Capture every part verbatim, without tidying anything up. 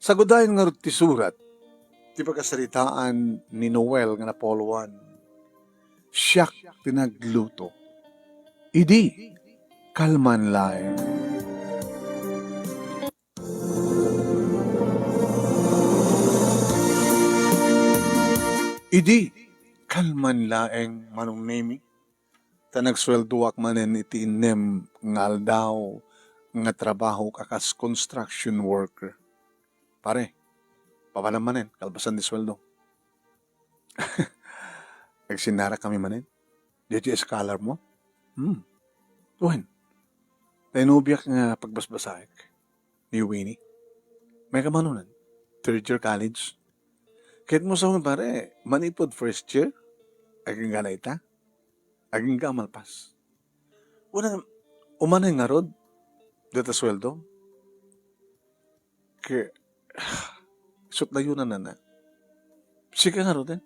Sagudayen ngarud ti surat, ti pakasaritaan ni Noel nga napoloan, "Siak ti nagluto. Idi, kalman laeng." Idi, kalman laeng, Manong Nemi, ta nagsueldoak manen iti innem nga aldaw nga trabahok a kas construction worker. Pare, papanam manen, kalpasan ti sueldo. Agsinnarakami manen? Daytoy a scholar mo? Hmm. Wen, ta inubiak nga pagbasbasaek ni Winnie. May kamanonan? Third year college? Ket mo sa pare, manipud first year? Agingga na ita? Agingga a malpas? Una, umanay ngarud, deta sueldo. Ke, sut layunan na. Sika ngarud, eh.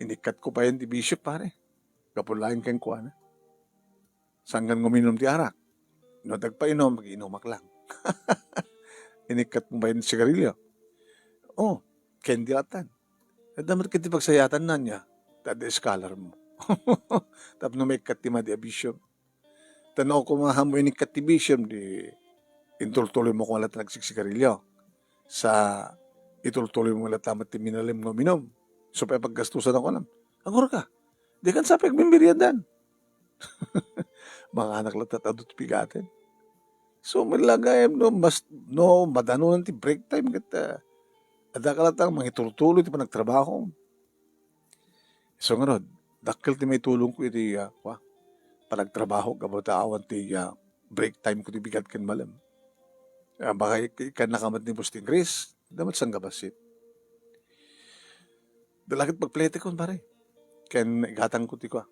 Inikkat ko pa yan ti bisyo, pare. Gapu laeng kenkuana. Sangkan nguminum ti arak. No, dagpainom, magiinumak lang. Inikkat mo pa yan ti sigarilyo. Oh, candy atan. Adda met ket ti pagsayatan na niya, ta adda scholar mo. Tapno maikkat ti madi a bisyo. Ta no, kumaha mo inikkat ti bisyo, di intultuloy mo kung alat nagsigsigarilyo. Sa itultuloy mo latta met ti minalem nga uminum. So, pay paggastusan ako lang. Agor ka. Di kan sa pagbimbiriadan. Mga anak latta, adut pigaten. So, malagayam no, mas, no, madanunan ti break time ket, ah, adda ka latta mangitultuloy ti panagtrabaho. So, ngarud, dakkel ti maitulong ko iti, ah, kua, panagtrabaho, gapu ta awan ti, ah, break time ko ti bigat ken malem. Ah, baka ik-, ikkan nakamat ni Boss Tingris, damat sangga bassit. Dalakit pagpletekon, pare. Ken igatang ko ti kua.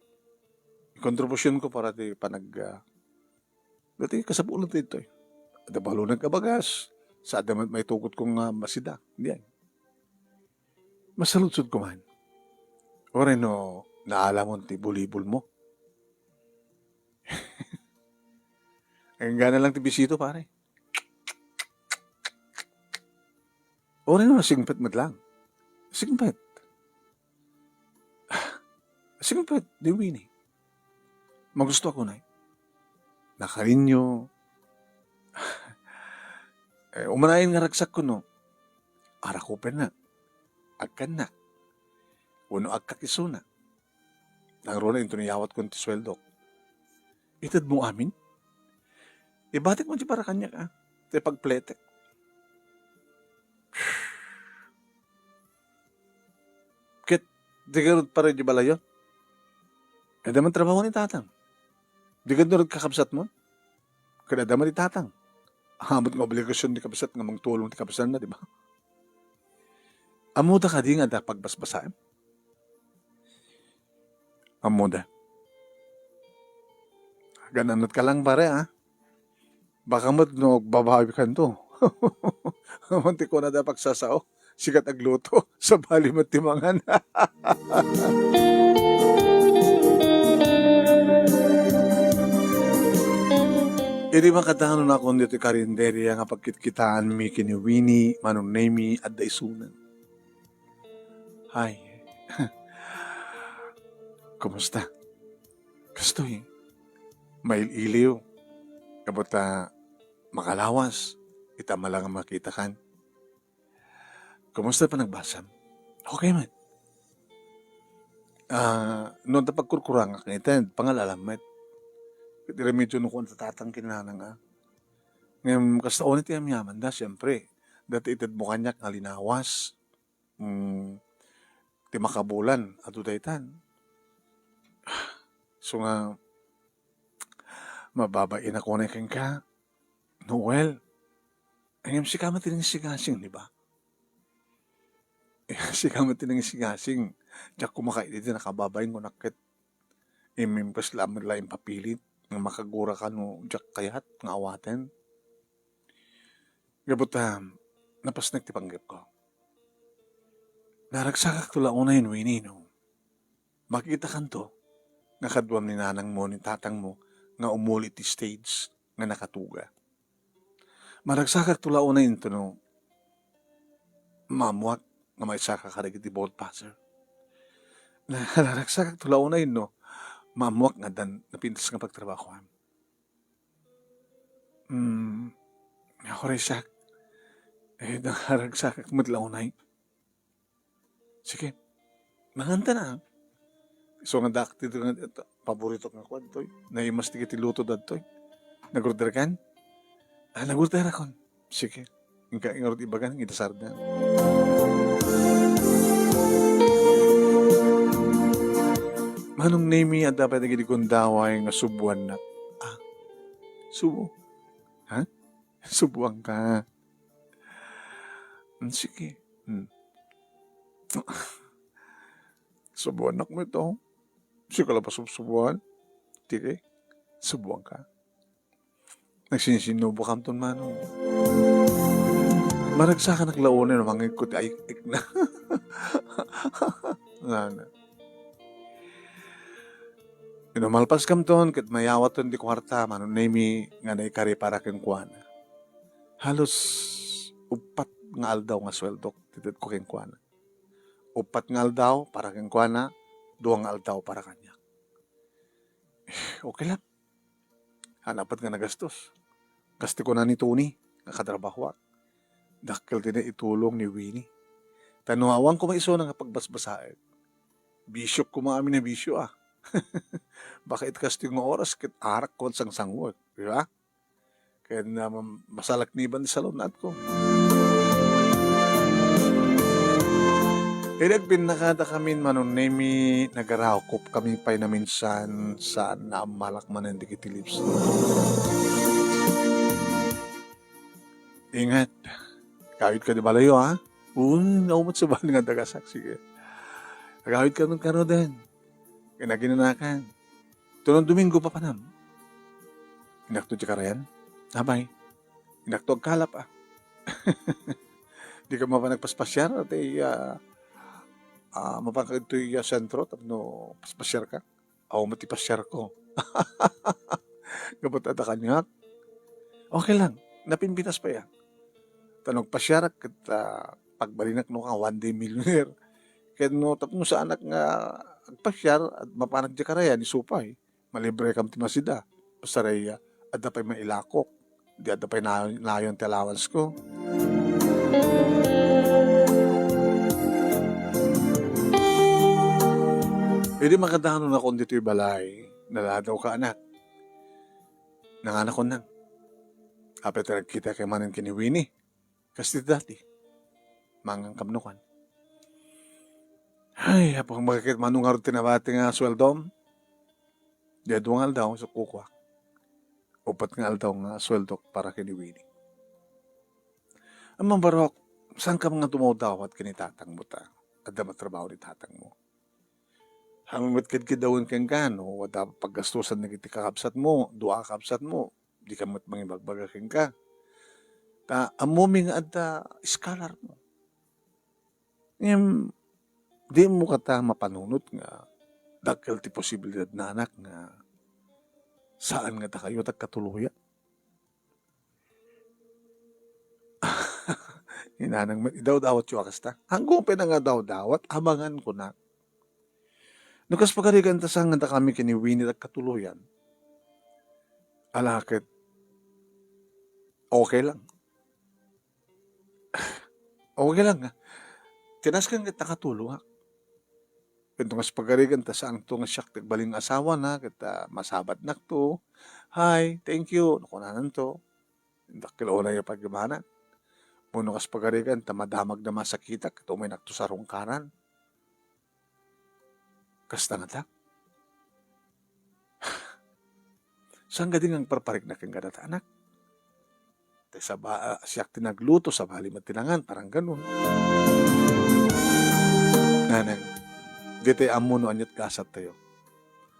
Kontribusyonko para ti panag-, ah, dati kasapulan ti itoy. Adda balon nga bagas, sa adda met maitugot ko nga masida. Diyan. Masaludsod ko man. Uray no naalamon ti bulibol mo. Agingga na lang ti bisito, pare. Uray no nasingpet met lang. Singpet. Singpet, di Winnie. Magusto ako, nay. Nakarinyo. Eh, umanayon nga ragsak kuno. Arakupenna. Agkanna. Wenno agkakisuna. Nangruna inton iyawat ko ti sueldok. Ited mo amin? Ibatik mo ti para kaniak, ah. Ti pagpletek. Ket di garud pare di balayon. Adda man trabaho ni tatang. Di garud kakabsat mo. Ket adda man ni tatang. Amot nga obligasyon ni kabsat nga mangtulong ti kabsatna, di ba? Ammoda kadi nga adda pagbasbasaem? Ammoda. Gananat ka lang, pare, ah. Baka met no agbabawi kanto. Awan ti kunada pagsasao. Sikat agluto. Sabali met ti mangan. Idi makadanon akon ditoy karinderya nga pagkitkitaanmi ken ni Winnie, Manong Nemi, adda isunan. Hay. Kumusta? Kastoy, mail-iliw. Gapu ta makalawas, ita man lang makitakan. Kumusta panagbasam? Okay man. Ah, no, ta pagkurkurangak nga ited, pangalalam met. Ket iremedyo no kuan ta tatang ken nanang, ah. Ngem, kasta unay ti amyamanda, siempre. Dati ited mo kaniak nga linawas. Mm, ti makabulan, adu daytan. So nga, mababain ako na kenka, Noel. Ngem sika met ti nangisigasing, di ba? Sika met ti nangisigasing. Diak kumakaili ti nakababain ko nakket. Imimpas laeng met la impapilit nga makagura ka no diak kayat nga awaten. Gapu ta, napasnek ti panggepko. Naragsakakto la unay, Winnie, no makitakanto nga kaduam ni nanangmo, ni tatangmo nga umuli ti stage nga nakatuga. Maragsakakto la unay intono maammoak nga maisaka kadagiti board passer. Na-, naragsakakto la unay no maammoak nga addan napintas nga pagtrabahoan. Hmm, ako rin siya. Eh, naragsakak met la unay. Sige. Manganta na. So, nga dak-, ti, ti, paborito nga kwan, toy. Naimas ti, ti luto da, toy. Nag-order kan? Ah, nag-order akon. Sige. Inka, ingarod ibagan, idasarda. Manong Nemi, adda pay dagiti gundaway nga subuannak. Ah, subo. Ha? Subuan ka. Hmm, sige. Hmm. Subuannak met. Sika la pasubsubuan. Sige. Subuan ka. Nagsinsinubo kamton mano. Maragsakanak la unay no mangikko ti ayik-ik na. Nana. Inumalpas kamton ket mayawaton ti kuarta, Manong Nemi, nga naikari para kenkuana. Halos uppat nga aldaw nga sueldok ti tedko kenkuana. Uppat nga aldaw para kenkuana, dua nga aldaw para kaniak. Okay lang. Hanapet nga nagastos. Kas ti kuna ni Tony, nga katrabahoak. Dakkel ti naitulong ni Winnie. Ta no awan koma isuna nga pagbasbasaen. Bisyo koma amin a bisyo, ah. Baka it kastoy nga oras, ket arak kon sangsanguek, di ba? Ken, ah, mam-, masalakniban ti salunatko. Idi agpinnakada kamin, Manong Nemi, nagarakop kami pay naminsan, saan naammalak manen dagiti lipstick. Ingat. Kawit ka di balayo, ha? Uy, naumat sa bali nga dagasak, sige. Agawid ka nun karuden. Kinaginanakan. Tunon Domingo, papanam. Inakto di karayan? Abay. Inakto agkalap, ah. Di ka mapan nagpaspasiar, ati, ah, ah, mapan ka ditoy, ah, sentro, tapno paspasiar ka? Awan met ti pasiar ko. Gapu ta adda kaniak. Okay lang, napimpitas pay, ah. Ta no agpasiarak ket, ah, pagbalinak no ka, one day millionaire. Ket no tapno saanak nga agpasiar, at mapanak di karayan, isu pay. Malibre kam ti masida. Basta ray, ah, adda pay mailakok. Di adda pay na-, nayon ti allowance ko. Idi makadanon akon ditoy balay, naladaw ka, anak. Nanganakon nang. Apay ti nagkita kay manen ken ni Winnie? Kas ti dati. Mangan kam no kan. Ay, apang bakit manungar ti nabati nga sweldom? Di adu nga aldaw, so kukuak. Upat nga aldaw nga sweldok para ken ni Winnie. Amang barok, saan ka nga dumawdawat ken ni tatang mo ta? Adda matrabaho ni tatang mo. Ammom met kadkadawen kenka, no, adda paggastusan dagiti kakabsat mo, dua a kabsat mo, di ka met mangibagbaga kenka. Ta, ammomi nga adda scholar mo. Ngem, di mo kata mapanunot nga dakkel ti posibilidad, nanak, nga saan nga dakayo ti agkatuloyan. Ni nanang met, idawdawatyo a kasta. Anggo pay nga dawdawat, amangan ko na. No kas pagarigan ta saan nga dakami ken ni Winnie ti agkatuloyan. Ala ket, okay lang. Okay lang, ah. Tinasken ket nakatulongak. Ket no kas pagarigan ta saan to nga siak ti agbalin nga asawana, ket, ah, masabatnak to. "Hi, thank you," no kunanan to. Dakkel unay a pagyabanan. Wenno kas pagarigan ta madamag da masakitak, ket umaynak to sarungkaran. Kasta ngata? Saan kadi nga agparpariknak kenka data, anak? Ti saba-, ah, siak ti nagluto, sabali met ti nangan, parang ganun. Nanang, di tayo ammo no aniat gasat tayo.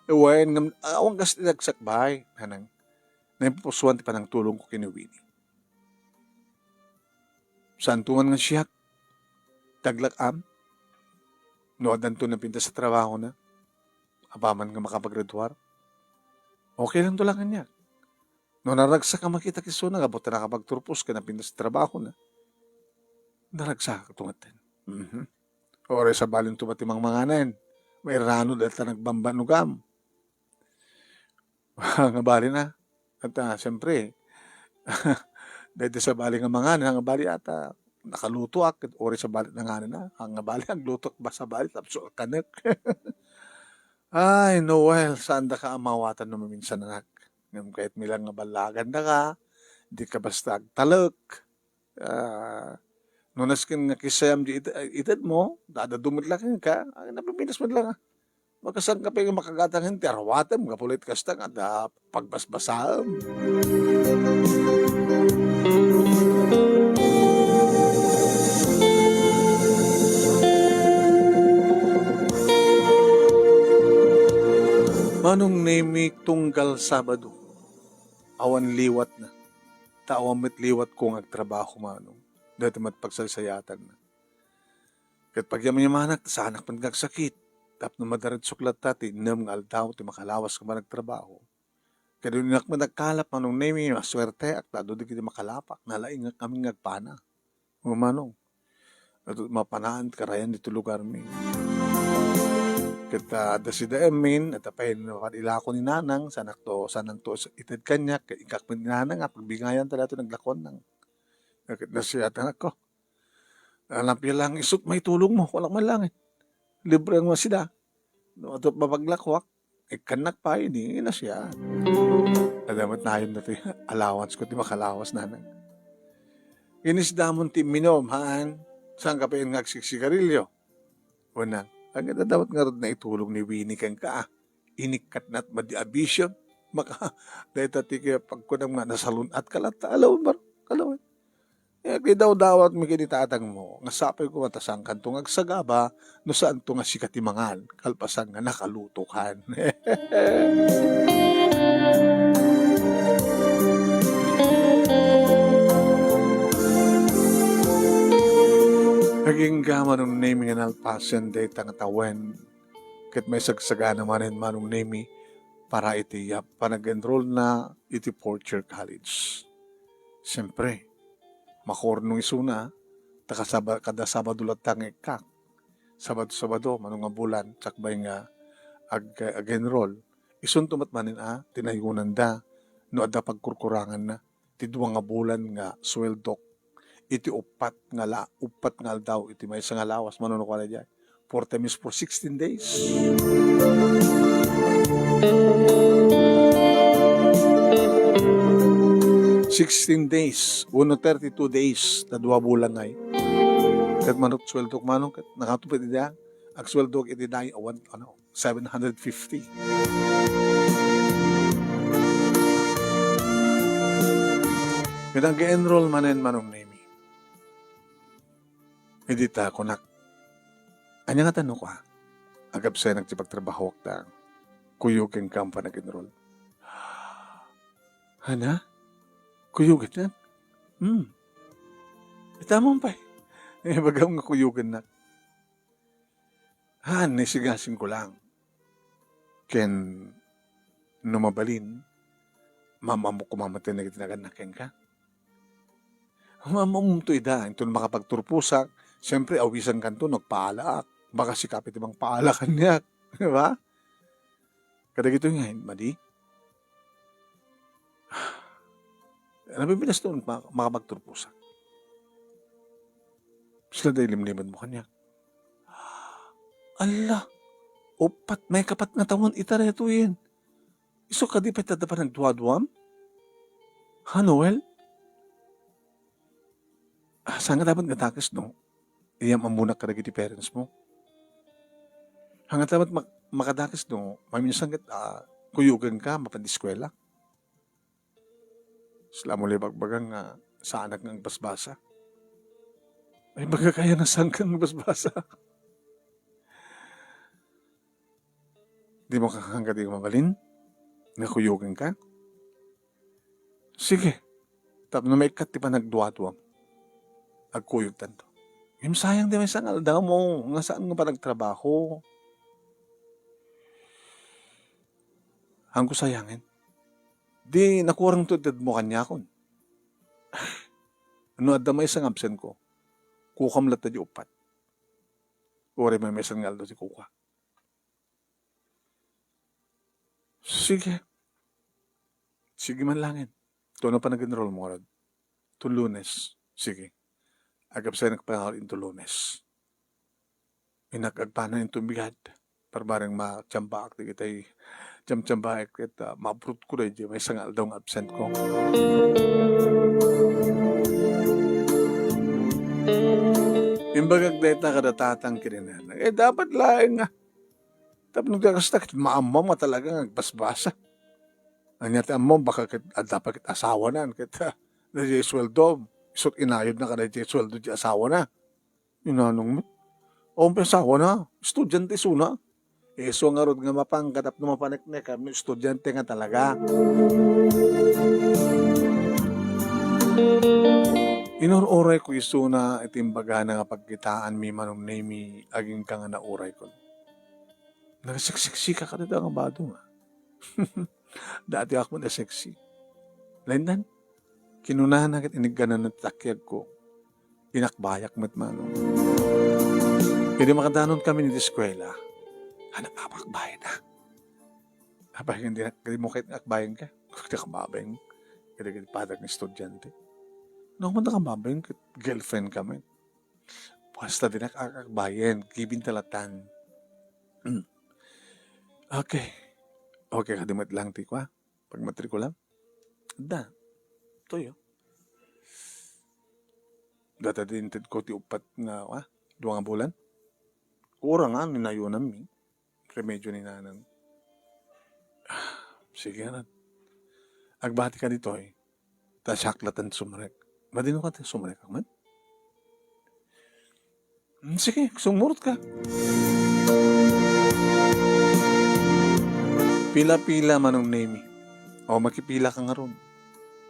Eh, wen, ngam, awan kas ti nagsakbay, nanang. Naipupusuan ti panangtulong ko ken ni Winnie. Saan to man nga siak? Daglak am? No addanto napintas sa trabaho na? Apaman nga makapagraduar? Okay lang to lang kaniak. No naragsak a makita kenkuana gapu ta nakapagturpos ken napintas ti trabahona, naragsakto ngatten. Mhm. Uray sabalinto met ti mangmanganen, mairano dayta nagbambanogam. Nga bali na. At, ah, siyempre, dayta sabali nga manganen, nga bali ata nakalutoak, uray sabali nanganen na, nga bali, aglutoak ba sabali, tapos kanek. Ay, Noel, saandaka a mawatan no maminsan, anak. Ngem kayatmi lang nga ballagandaka, dika basta agtalek. Ah, no nasken nga kisayam di ite-, itedmo, dadadu met la kenka, ay, napipintas met la nga. Makasanka pay nga makagatangen ti arwatem, gapu la iti kasta nga adda pagbasbasaem. Manong Nemi, tunggal Sabado, awan liwatna. Ta awan met liwatko nga agtrabaho, Manong. Dayta met pagsaysayatanna. Ket pagyamyamanak, ta saanak met nga agsakit. Tapno madaretsok latta ti innem nga aldaw ti makalawas nga panagtrabaho. Ket no dinak met agkalap, Manong Nemi, masuerteak ta adu dagiti makalapak, nalaingak ngamin nga agpana. O, Manong, adu mapanaan ti karayan ditoy lugarmi. Ket, ah, adda sida Emin, adda pay napan-ilako ni Nanang, saanakto, saananto ited kaniak, ket inkak met ni Nanang, ah, pagbingayanta daytoy naglakuannang. Ket nasiatanakko. Anak, pia lang isut' maitulogmo, wala man langit. Libre nga sida. No, adu mapaglakuak, ikkannak pay, di nasiat. Adda met nayon daytoy allowance ko ti makalawas, Nanang. Inisdamon ti imminum, haan? Saanka pay nga agsigsigarilio? Wen, agdadawat ngarud naitulog ni Winnie kenka, ah. Inikkatna met madi a bisio. Maka, dayta ti kaya pagkunam nga nasalun-atka latta, alaw, bar-, alaw. Eh, agdidawdawatmi ken ni tatangmo, nga sapay koma ta saankanto nga agsagaba, no saanto nga sika ti mangan, kalpasan nga nakalutokan. Agingga, Manong Nemi, nga nalpasen dayta nga tawen, ket maisagsagana manen, Manong Nemi, para iti, ah, panag-enrollna iti fourth year college. Siempre, makurno isuna, ta kasaba-, kada Sabado latta nga ikkak. Sabado-Sabado, mano nga bulan, sakbay nga ag-, ag-enroll. Isunto met manen a tinayonanda no adda pagkurkuranganna ti dua nga bulan nga sueldok iti uppat nga la-, uppat nga aldaw iti maysa nga lawas, mano no kuana diay. Four times four, sixteen days. Sixteen days, wenno thirty-two days, ta dua bulan ngay. Ket manok sueldok manok, ket nakatupit ida, agsueldok iti day, awan, ano, seven hundred fifty. Ket nag-enroll manen, Manong Nemi. Idi ta kunak, "Ania ngata no kua? Agabsenak ti pagtrabahoak ta kuyogenka a panag-enroll." "Ania? Kuyogennak?" "Hmm. Ita man pay. Ibagam nga kuyogennak." "Haan, naisigasingko lang. Ken no mabalin, maam-ammok koma met dagiti nagannak kenka." "Maam-ammom to ida, inton makapagturposak, siempre, awisankanto no agpaalaak. Baka sika pay ti mangpaala kaniak." Di ba? Kadagitoy ngay, madi? Nabibinas to, ma-, makapagturposak. Sila day limlimed mo kaniak. Alla, uppat, maikapat nga tawen ita daytoyen. Isu kadi pay ta adda panagduaduam? Ha, Noel? Ah, saan nga dapat nga dakes, no? Iyam-ammonak kadagiti parents mo. Saan nga dapat mak-, makadakes, no? Maminsan ket, ah, kuyogenka, mapan eskuela. Sila mo la ibagbaga nga saanak nga agbasbasa. Ay, baga kaya nga saan ka nga agbasbasa? Di mo kakangga di mabalin? Nga kuyogenka? Sige. Tapno maikkat ti panagduaduam. Agkuyogtanto. Ngem sayang ti maysa nga aldaw mo, nga saan nga panagtrabaho. Haanko sayangen. Di nakurang to itedmo kaniakon. No adda maysa nga absentko, kukam latta di uppat. Uray maymaysan nga aldaw ti kukuak. Sige. Sige man laengen. Tuno pa nag-enroll mo ngarud? To Lunes. Sige. Agabsenak pa ngarud into Lunes. Innak agpana into bigat. Para bareng matiambaak dagitay tiamtiambaek ket, ah, ma-uproot ko daydiay maysa nga aldaw nga absentko. Imbagak dayta kada tatang ken nanang. Eh, dapat laeng nga tapno di kasta ket maammom nga talaga nga agbasbasa. Ania ti ammom, baka ket adda pay ket asawana ket, ah, daydiay sueldo. Isut' inayodna kadaydiay sueldo ti asawana. Ni nanang met. Awan pay asawana, estudiante isuna. Isu ngarud nga mapanka tapno mapaneknek, ah, estudiante nga talaga. Inur-urayko isuna iti imbagana nga pagkitaanmi, Manong Nemy, agingga nga nauraykon. Nagseksiksika kadayta nga bado nga. Dati ak met a sexy. Laendan, kinunana ket iniggananna ti takiagko. Inakbayak met, Manong. Idi makadanon kami iti eskuela, anak, apakbayan na. Apay, hindi na, hindi mo kahit akbayan ka? Hindi ka babayang. Hindi ka padag ng estudyante. No, kung ka babayang, girlfriend kami. Basta di nakakakbayan, given talatan. Mm. Okay. Okay, kadi met lang ti kwa. Pagmatrikula. Da. Toyo. Data di inted ko ti upat nga, ah, dua nga bulan. Kura nga, ninayunan mi. Remedyo ni nanang. Ah, sige na. Agbati ka ditoy. Ta siak latta ti sumrek. Madino ka ti sumrek, Ahmed? Hmm, sige, sumurot ka. Pila-pila, Manong Nemy. O, makipila ka ngarud.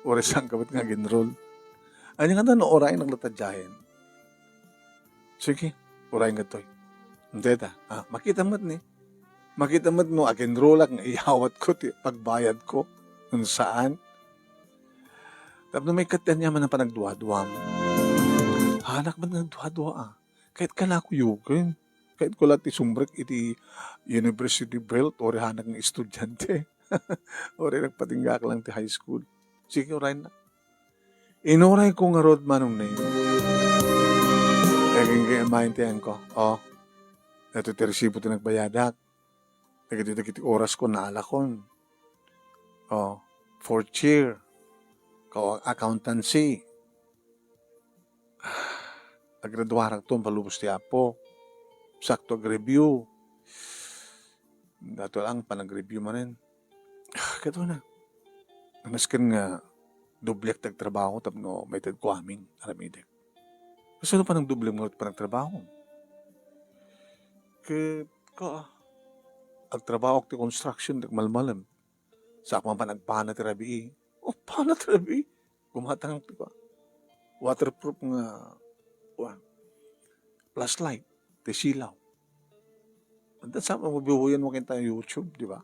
Uray saan ka met nga ag-enroll. Ania nga no, uray naglatadyaen. Sige, uray nga toy. Deta, ah, makita met ni. Makita met no ag-enrollak nga iyawatko ti pagbayadko. Kun saan. Tapno maikkat ti aniaman a panagduaduam. Anak met nga agduadua, ah. Kahit ka la kuyoken. Kahit ko la ti sumrek iti university belt, uray anak nga estudyante. Uray nagpatinggak lang ti high school. Sige, uray na. Inurayko ngarud, Manong Neng. Agingga, maintayan ko. Oh, ito ti resibo ti nagbayadak. Dagiti, dagiti oras ko, naalakon. Oh, fourth year. Ka-, accountancy. Agraduarak to, palubos ti Apo. Sakto ag-review. Dato lang, panag-review manen. Kato na. Masken nga, doblek ti agtrabaho tapno maited ko amin, aramidek. Kasano pa nang doblem nga panagtrabaho? Ket, ka, agtrabaho ti construction, ti agmalmalem. Sa man panagpana ti rabii. O, pana ti rabii. Gumatang ti pa. Waterproof nga, wa, flashlight, ti silaw. Anta sa mabibuyan mo kinta YouTube, di ba?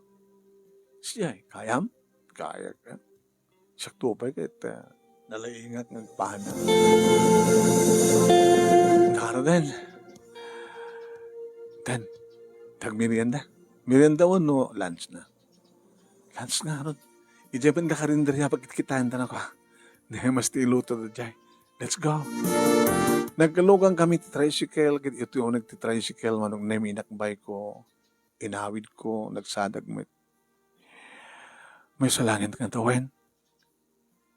Siya, eh, kayam? Kaya ka. Sakto pa ket, ah, nalaingak nga agpana. Ngaruden. Den, tagmerienda. Merienda wenno lunch na? Lunch ngarud. Idiay met nga karinderya, pagkitkitaen ta nako. Nemas ti iluto da jay. Let's go. Nagkalugan kami ti tricycle, ket iti uneg ti tricycle, Manong Neng, inakbay ko, inawid ko, nagsadag met. Maysa laengen nga tawen.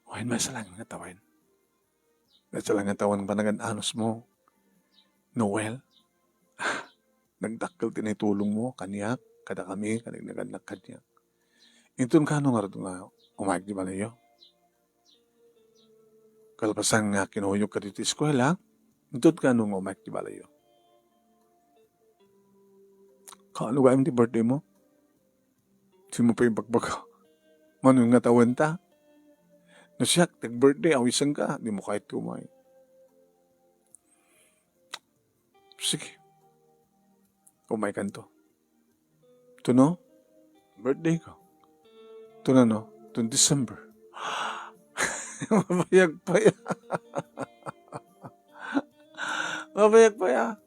Wen, maysa laengen nga tawen. Maysa laengen nga tawen panagan-anus mo, Noel. Nagdakkel ti naitulong mo kaniak, kadakami, kanagan-, nagnagannak kaniak. Inton kano ngarud nga umayk ti balayyo? Kalpasan nga kinuyog ka ditoy eskuela, inton kano nga umayk ti balayyo? Kano gayam ti birthday mo? Simo pay ibagbaga. Mano nga tawen ta? No siak, ti ag-birthday, awisenka, dimo kayat ti umay. Sige. Umaykanto. Tuno, birthday ko. Tuno, no? Ton December. Mabayag pay a. Mabayag pay a.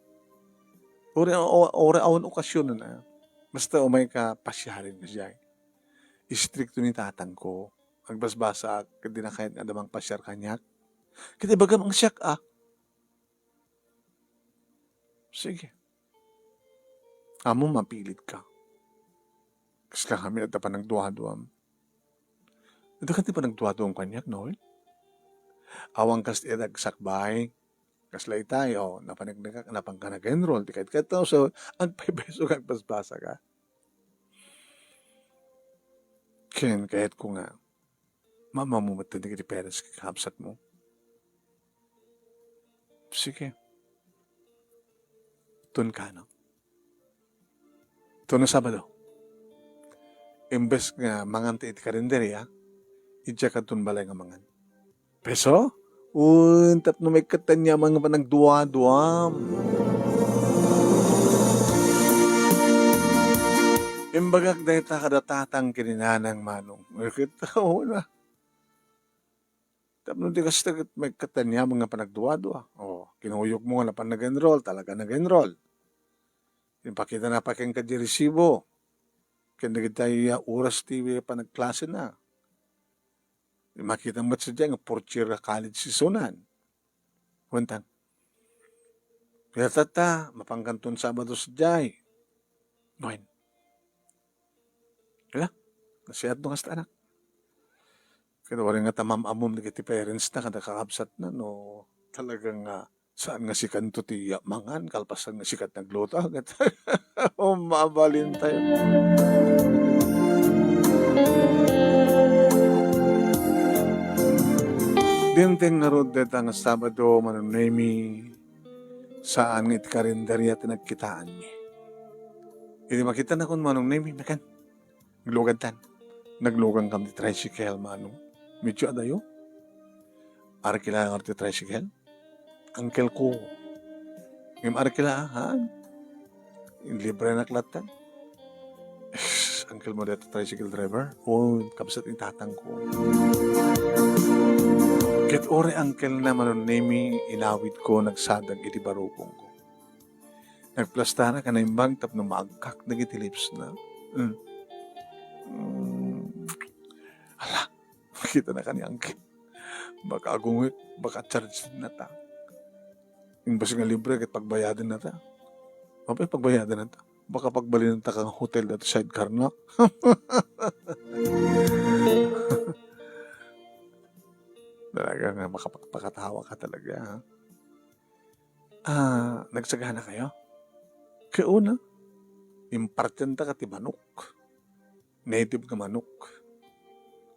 Uri, o-, uri awan okasionen a. Basta umayka, pasiaren ka diay. Istrikto ni tatangko. Agbasbasaak, ket dina kayat nga adda mangpasiar kaniak. Ket ibagam ang siak a. Sige. Ammom, mapilitka. Kasla kami adda panagduaduam. Adda kadi panagduaduam kaniak, Noel? Awan kas ti agsakbay. Kasla itay, o, napanagnaga-, napanka nag-enroll, ti kadkato, so, agpaypayso nga agbasbasaka. Ken, kayatko nga, maammomo met dagiti parents ken kakabsatmo. Sige. Ton kano. Ton Sabado. Imbes nga mangan ti iti karinderya, idiak adton balay nga mangan. Peso? Wen, tapno maikkat ti aniaman nga panagduaduam. Imbagak dayta kada tatang ken ni nanang, Manong. Ket, oo na. Tapno di kasta ket maikkat ti aniaman nga panagduadua. O, kinuyogmo nga napan nag-enroll, talaga nag-enroll. Impakitana pay kenka ti resibo. Ken dagiti oras ti panagklasena. Makita met sadiay nga fourth year a college ti isunan. Wen, ta, kaya tatta, mapankan ton Sabado sadiay. Wen. Ala, nasiatno kasta, anak. Ket uray nga ta maam-ammom dagiti parents na, kada kakabsat na, no talagang, ah, saan nga sikanto ti mangan, kalpasan nga sikat nagluto, ket mabalin tayo. Dimteng ngarud dayta nga Sabado, Manong Nemi, saan nga iti karinderya ti nagkitaanmi. Idi makitanakon, Manong Nemi, nakan, naglugantan. Naglugan kam ti tricycle, Manong. Medyo adayo. Arkila nga ti tricycle. Uncle ko. Ngem arkila, ha? Libre na klatan. Uncle mo dito, tricycle driver? O, kabsat ni tatang ko. Ket uray uncle na, Manong Nemi, inawid ko, nagsadag iti barukong ko. Nagplastara ka naimbag tapno maagkak dagiti lips na. Mm. Mm. Ala, makita na ka ni Uncle. Baka agungit, baka charge na ta. Imbes nga libre, ket pagbayadan na ta. Apay pagbayadan na ta? Baka pagbalin ta kang hotel dati sidecar na. Talaga nga makapagpakatawa ka talaga, ha? Ah, nagsagana kayo? Kauna, impartian ta ka ti manok. Native nga manok.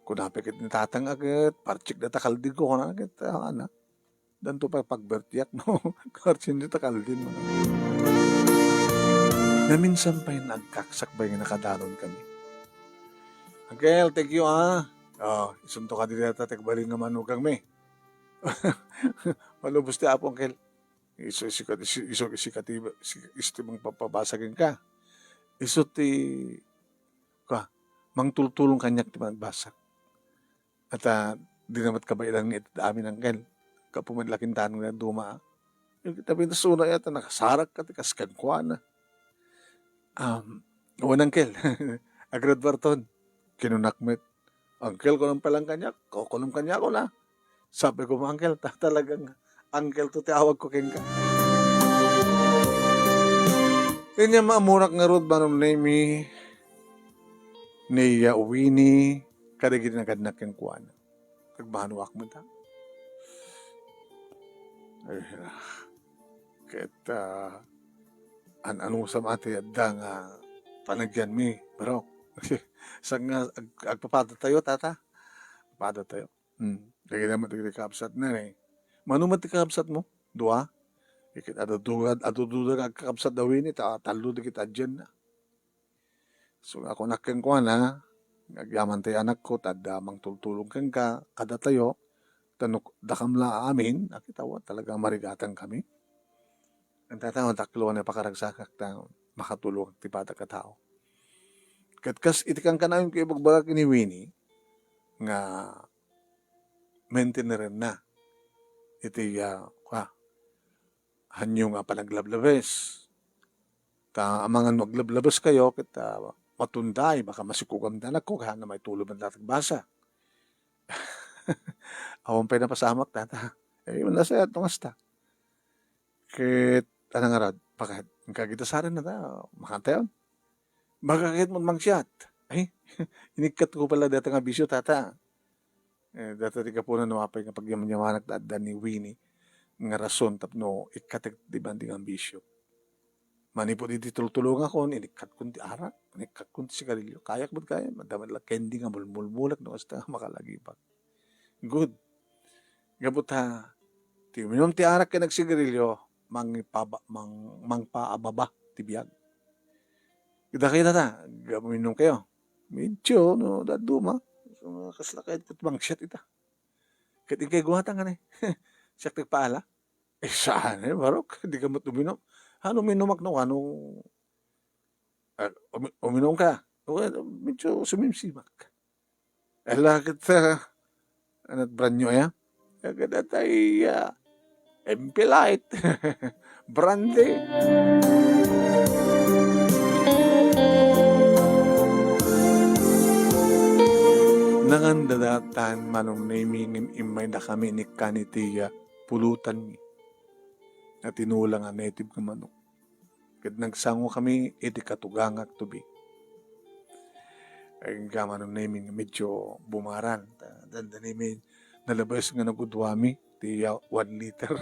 Kuna pay ket ni tatang a ket, parchik data kalding ko, kuna ket, ah, ana. Danto pay pagbertiak, no? Parchik data kalding, no? Naminsan pay nagkaksakbay nga nakadanon kami. Uncle, thank you, ah. Oh, isunto ka diri data, tagbalin nga manugang mi. Malubos ti Apo, Uncle. Isu, isu, isu, isu, isu, isu, isu, isu, isu, mangpapabasa kenka. Isu ti, ka, mangtultulong kaniak ti managbasa. At, ah, di na met kabaelan nga iti amin, Uncle. Gapu met la kinta nga duma, ah. Ket apay ta suna yata, nakasarak ka ti kas kenkuana. Um, wen, Uncle. Agrad barton. Kinunak met. Uncle, kunam pay lang kaniak, kukunom kaniak, kuna. Sabi ko, "Uncle, ta-, talagang uncle to ti awag ko kenka." Inya maamurak ngarud, Manong Nemi, ni, ah, Winnie, kadagiti nagannak kenkuana. Nagbanuak met, ha? Ay, ah, ket, ah, an-, anusam a ti adda nga panagyanmi, barok. Saan nga ag-, agpapadatayo, tata? Padatayo. Hmm. Dagiti met dagiti kakabsat na, eh. Mano met ti kakabsatmo? Dua? Iket adu-, adu-, adu-, duda nga agkakabsat da Winnie, ta tallo dagiti adianna. So, nga kunak kenkuana, nga agyaman tay anakko, ta adda mangtultulong kenka, kadatayo, ta no dakam la amin, nakita mo, talaga marigatan kami. Ang tatawa, taklo na pakaragsakak, ta makatulong ti batak a tao. Ket kas iti kankanayon ko ibagbagak ni Winnie, nga maintinerenna iti, ah, kua, hanyo nga panaglablabes. Ta amangan no aglablabes kayo, ket, ah, matunday, baka masikugamda anakko, kaya na maituloy man latta agbasa. Awan pay napasamak, tata. Eh, nasayat no kasta. Ket, ano nga rod, bakit? Ang kagitasaran na ta, makantayon. Baka ket mo mangsiat. Ay, inikkat ko pala data nga bisyo, tata. Eh, data ti gapuna no apay nga pagyamanyamanak ta adda ni Winnie nga rason tapno ikkatek ti bandi nga bisyo. Manipud iti tultulongakon, inikkatkon ti arak, inikkatkon ti sigarilyo. Kayak met gayam, adda met la candy nga mulmulmulek no kasta nga makalagipag. Good. Gapu ta, ti uminum ti arak ken agsigarilyo, mangipaba-, mang-, mangpaababa ti biag. Dakay tata, gapu uminum kayo. Medyo, no, dadduma. So, kasla kayat ket mangsiat ita. Ket inkay guwata nga ne. Siak ti agpaala. Eh, saan eh, barok? Di ka met uminum. Ano, uminumak no, ano, ah, umi-, uminum ka? O, medyo sumimsimak. Ala, ket, ah, ano, brand new, ya? Kada tayo, ah, M P Light. Brandy. Nanganda datan, Manong Nemi, ngem immaydakami inikkan iti, ah, pulutanmi a tinula nga native nga manok. Ket nagsangokami iti katugangak tubig. Ay, nga Manong Nemi nga medyo bumaran. Ta-, danda Nemi nalabas nga nagudwami ti, ah, one liter.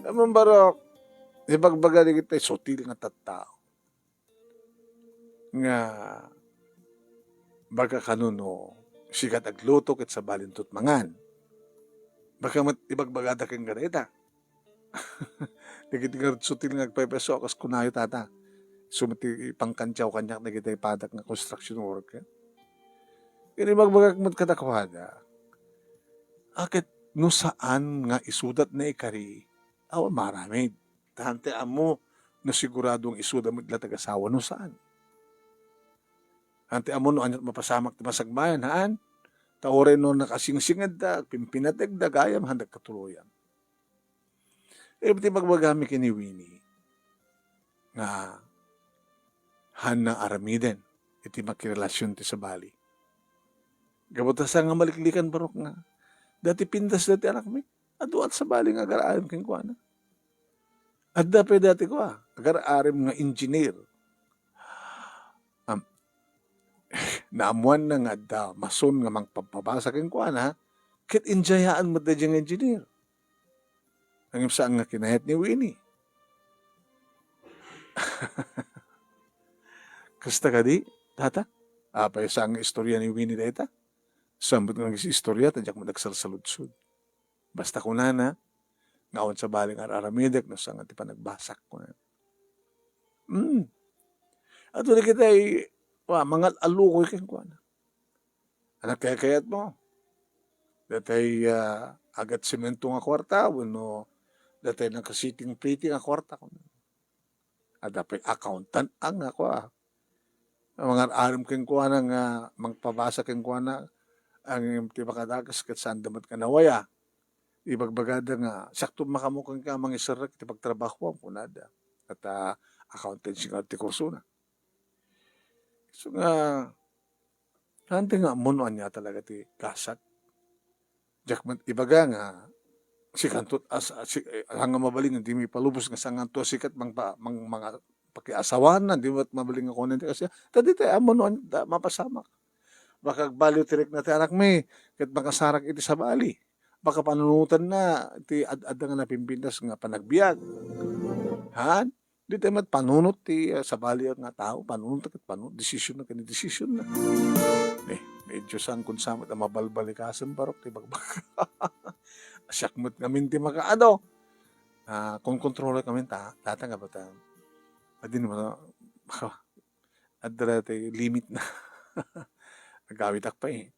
Amon barok, ibagbaga dagiti sutil nga tattao nga baga kano no sikat agluto ket sabalinto mangan. Baka met ibagbagada ken kadayta. Dagiti nga sutil nga agpepeso, kas kunayo tata. Isu met ti pangkantiaw kaniak dagiti padak nga construction worker. Ken ibagbagak met kadakuada, a ket no saan nga isuda ti naikari, awan maaramid. Ta haan ti ammo no sigurado nga isuda met la ti agasawa no saan. Haan ti ammo no aniat mapasamak ti masagbayan, haan. Ta uray no nakasingsingedda, agpimpinategda, gayam, haan dagkatuloyan. Iti ibagbagami ken ni Winnie nga haanna aramiden iti makirelasion ti sabali. Gapu ta saan nga maliklikan, barok, nga dati pindas dati anakmi, adu at sabali nga agar-arim kenkuana. Adda pay dati kua, agar-arim nga engineer. Am-, naammuanna nga adda mason nga mangpabpabasa kenkuana, ket injayaan met daydiay nga engineer. Ngem saan nga kinayat ni Winnie. Kasta kadi, tata? Apay saan nga istorya ni Winnie dayta? Saan met nga istorya, ta diak met agsalsaludsod. Basta kunana, nga awan sabali nga ar-aramidek no saan nga ti panagbasak, kunana. Hmm. Adu dagitay, wa, mangal-alukoy kenkuana. Ano kayat mo? Datay, ah, agat semento nga kwarta, wenno datay nakasiting-piting nga kwarta, kunana. Adda pay accountant nga kua. Mangar-arim kenkuana nga mangpabasa kenkuana, ngem ti makadakas ket saanda met nga nawaya. Ibagbagada nga, "Sakto makamukan ka mangiserrek ti pagtrabahoam," kunada. Ket, ah, accountancy nga ti kursona. So nga, saan ti nga ammo no ania talaga ti gasat? Diak met ibaga nga sikanto as-, si-, eh, nga mabalin nga dimi palubos nga sanganto a sikat mangpa-, mang-, manga-, pakiasawanan, di met mabalin nga kunen ti kasla. Ta ditoy ammo no ania mapasamak. Baka agbaliw ti rikna ti anakmi, ket makasarak iti sabali. Baka panunotenna ti ad-, adda nga napimpintas nga panagbiag. Haan? Ditoy met panunot ti, ah, sabali nga tao, panunot ket panu-, desisyon na ken desisyon na. Eh, medyo saan kun sa met a mabalbalikasen, barok, ti bagbag. Siak met ngamin ti makaado. Ah, kon kontrolek ngamin ta, data nga bata. Adi naman, adda ti limit na. Agawitak pa eh.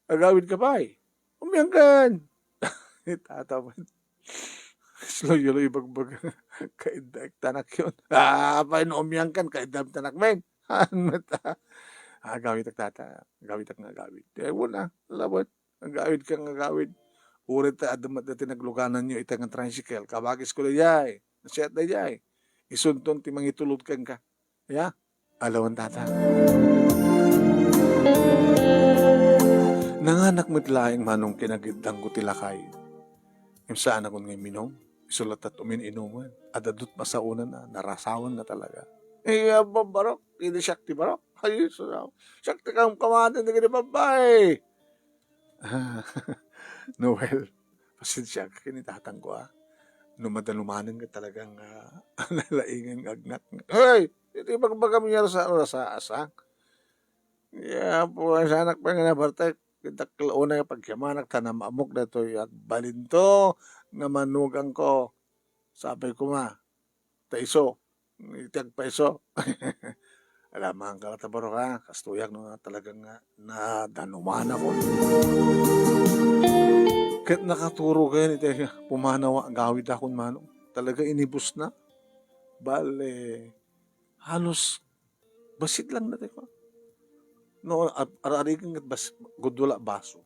Agawid ka pay. Umiangkan. Tata met. Slow yolo ibagbag. Kaidda tanak yun. Ah, pay no umiangkan, kaidda tanak men. Ano ta? Agawidak, tata. Agawidak nga agawid. Ti ay, wala. Labat. Agawid ka nga agawid. Uray ta adda met dati naglugananyo ita nga tricycle. Kabagis ko daydiay. Nasiat daydiay. Isunton ti mangitulod kenka. Ya? Alawan, tata. Nanganak met laeng manong kinagiddanko ti lakay. Imsaanakon nga imminum. Isu latta ti umin-inumen. Adda dut masaonana. Narasawan nga talaga. Eh, abba, barok. Idi siak ti barok. Ay, sus, siak ti kamkamaten dagiti babbai. Ah, Noel, pasensiaak ken ni tatangko, ah. No madanumanen nga talagang, ah, nalaingen nga agnak. Hey! Iti bagbagam nga rasa-, rasa-, asa? Ya, puwansanak pa nga nabartek. Dakkel unay nga pagkiamanak ta namaamok daytoy agbalinto nga manugangko. Sapay koma, ta isu, iti agpaiso. Alamang ka ta, barok, ha? Kastoyak no talagang nga nadanumanakon. Ket nakaturogen iti pumanaw a agawidakon manong. Talaga inibusna. Bale, halos bassit lang dayta. No, ar-, ar-, ariken ket bas-, gudula baso.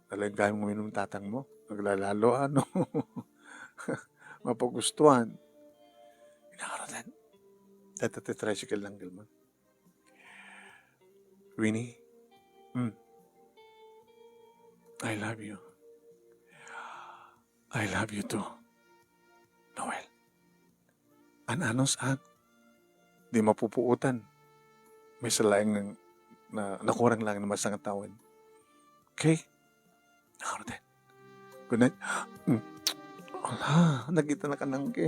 Talaga mo minum tatang mo. Naglalalo, ano? Mapagustuhan. Inakaratan. Dayta ti tricycle lang, Gilman. Winnie, mm, I love you. I love you too, Noel. An-anos, ah, di mapupuotan. Maysa laeng na, nakurang lang na masangatawen. Okay? Ako na din. Good night. Mm. Ala, nakita na kanang ki.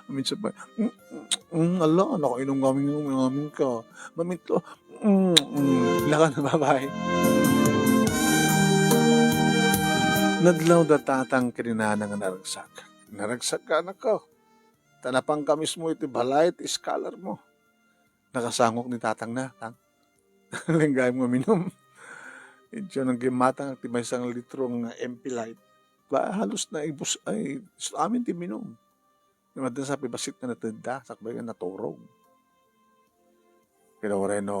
Minsan pa, mm, mm, mm, ala, nakainom kami ng amin ka. Mamitlo. Mm, mm. Laka na, bye-bye. Nadlaw da tatang ken ni nana nga naragsak. Naragsak ka, anak ko. Ta napan ka mismo iti balay ti scholar mo. Nakasangok ni tatang na, tang. Lenggayam nga minum. Idiay naggimatang ti maysa nga litro nga M P Light. Ba, halos naibus-, ay, amin ti minum. Nga maddan sa pibassit nga natedda, sakbay nga naturog. Kinaureno,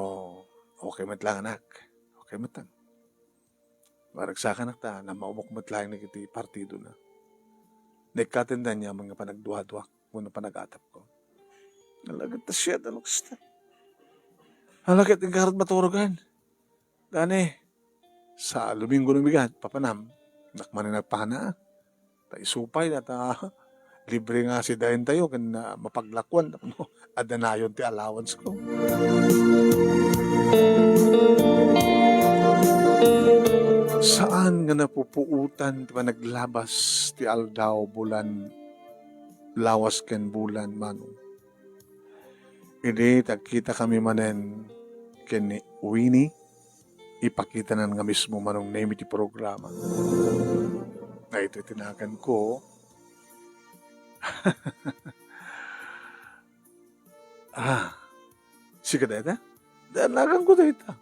okay met lang, anak. Okay met lang. Maragsakanak ta, namaumok met laeng dagiti partidona. Naikkaten da aniaman nga panagduaduak wenno panag-atapko. Nalaget ta siya, daluksta. Nalaget, inkarat maturogan. Dani, sa Lumingo no bigat, papanam, nakmanen nagpana. Ta isu pay, ta libre nga sidaentayo, ken, ah, mapaglakuan, tapno adda nayon ti allowance ko. Saan nga napupuotan ti panaglabas ti aldaw, bulan, lawas ken bulan, manong. Idi tagkita kami manen ken ni Winnie, ipakitanan nga mismo manong name iti programa. Nga iti tinagan ko, ah, sika dayta? Danagan ko dayta.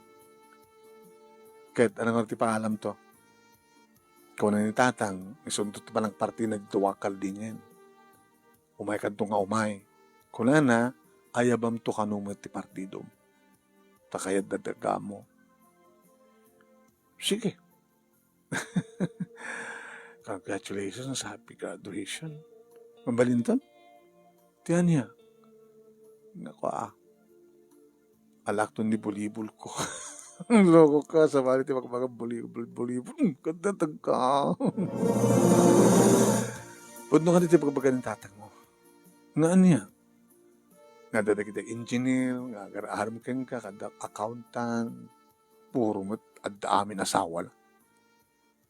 Ket ano nga ti paalam to? Kuna ni tatang, isunto ti panagpartina dito wakal dingen. Umay kadto nga umay. Kunana, ayabam to kano met ti partidom. Ta kayat dadagamo. Sige. Congratulations, happy graduation. Mabalinton? Ti ania? Naku, ah. Alakton ni bulibol ko. Loko ka, sabali ti pagbaga bulibol, bulibol. Hmm, kanta tagka. Pudno ka ti pagbaga ni tatang mo. Nga ania? Nga adda dagiti engineer, nga agar-aram kenka, kada accountant, puro met adda amin asawa la.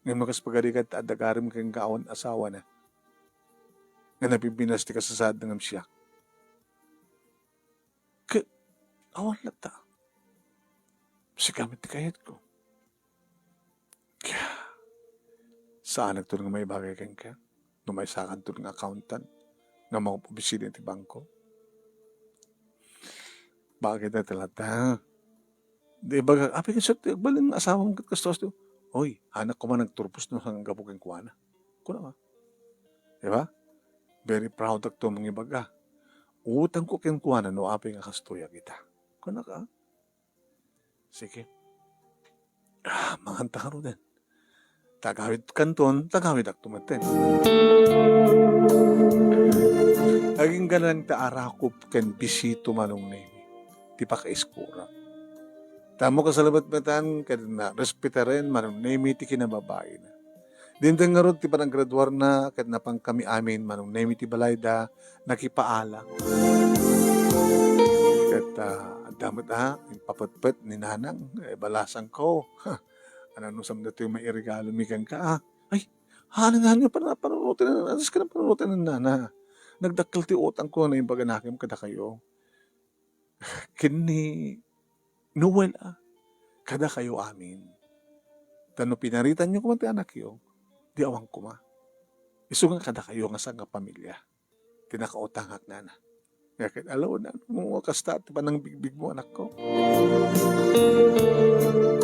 Ngem no kas pagarigat, adda agarem kenka awan asawana. Nga napimpinas ti kasasaad ngem siak. Ket awan latta. Sika met ti kayatko. Saanak to nga maibagay kenka. No maysakan to nga accountant nga mangopisina iti bangko. Bagay na talaga. Di ba, apay nga siya, ti agbalin nga asawam ket kastoy. Oy, anak ko man nagturpos no saan gapu kenkuana. Kuna ka. Di ba? Very proud ak to mangibaga. Utang ko kenkuana no apay nga kastoy a kita. Kuna ka. Sige. Ah, manganta ngaruden. Tagawid kanton, tagawidakto metten. Agingga laeng ta arakop ken bisito Manong Nemi ti pakaiskurak. Tammo kasalamet metten ken respetaren Manong Nemi ti kinababaina. Dimteng ngarud ti panaggraduarna ket napankami amin Manong Nemi ti balayda nakipaala. Ket, ah, adda met, ah, impapetpet ni Nanang, eh, balasangko. Ano no, saan datoy mairegalomi kenka, ah? Ay, haan nga, haan nga, pana-, panunoten, alas ka na panunoten ni Nana. Nagdakkel ti utangko nga naimbag anakem kadakayo. Ken ni Noel, ah, kadakayo amin. Ta no pinaritanyo koma ti anakyo, di awan koma. Isu nga kadakayo nga sangkapamilia ti nakautangak, Nana. Nga ket alawna, no kasta ti panangbigbigmo, anakko.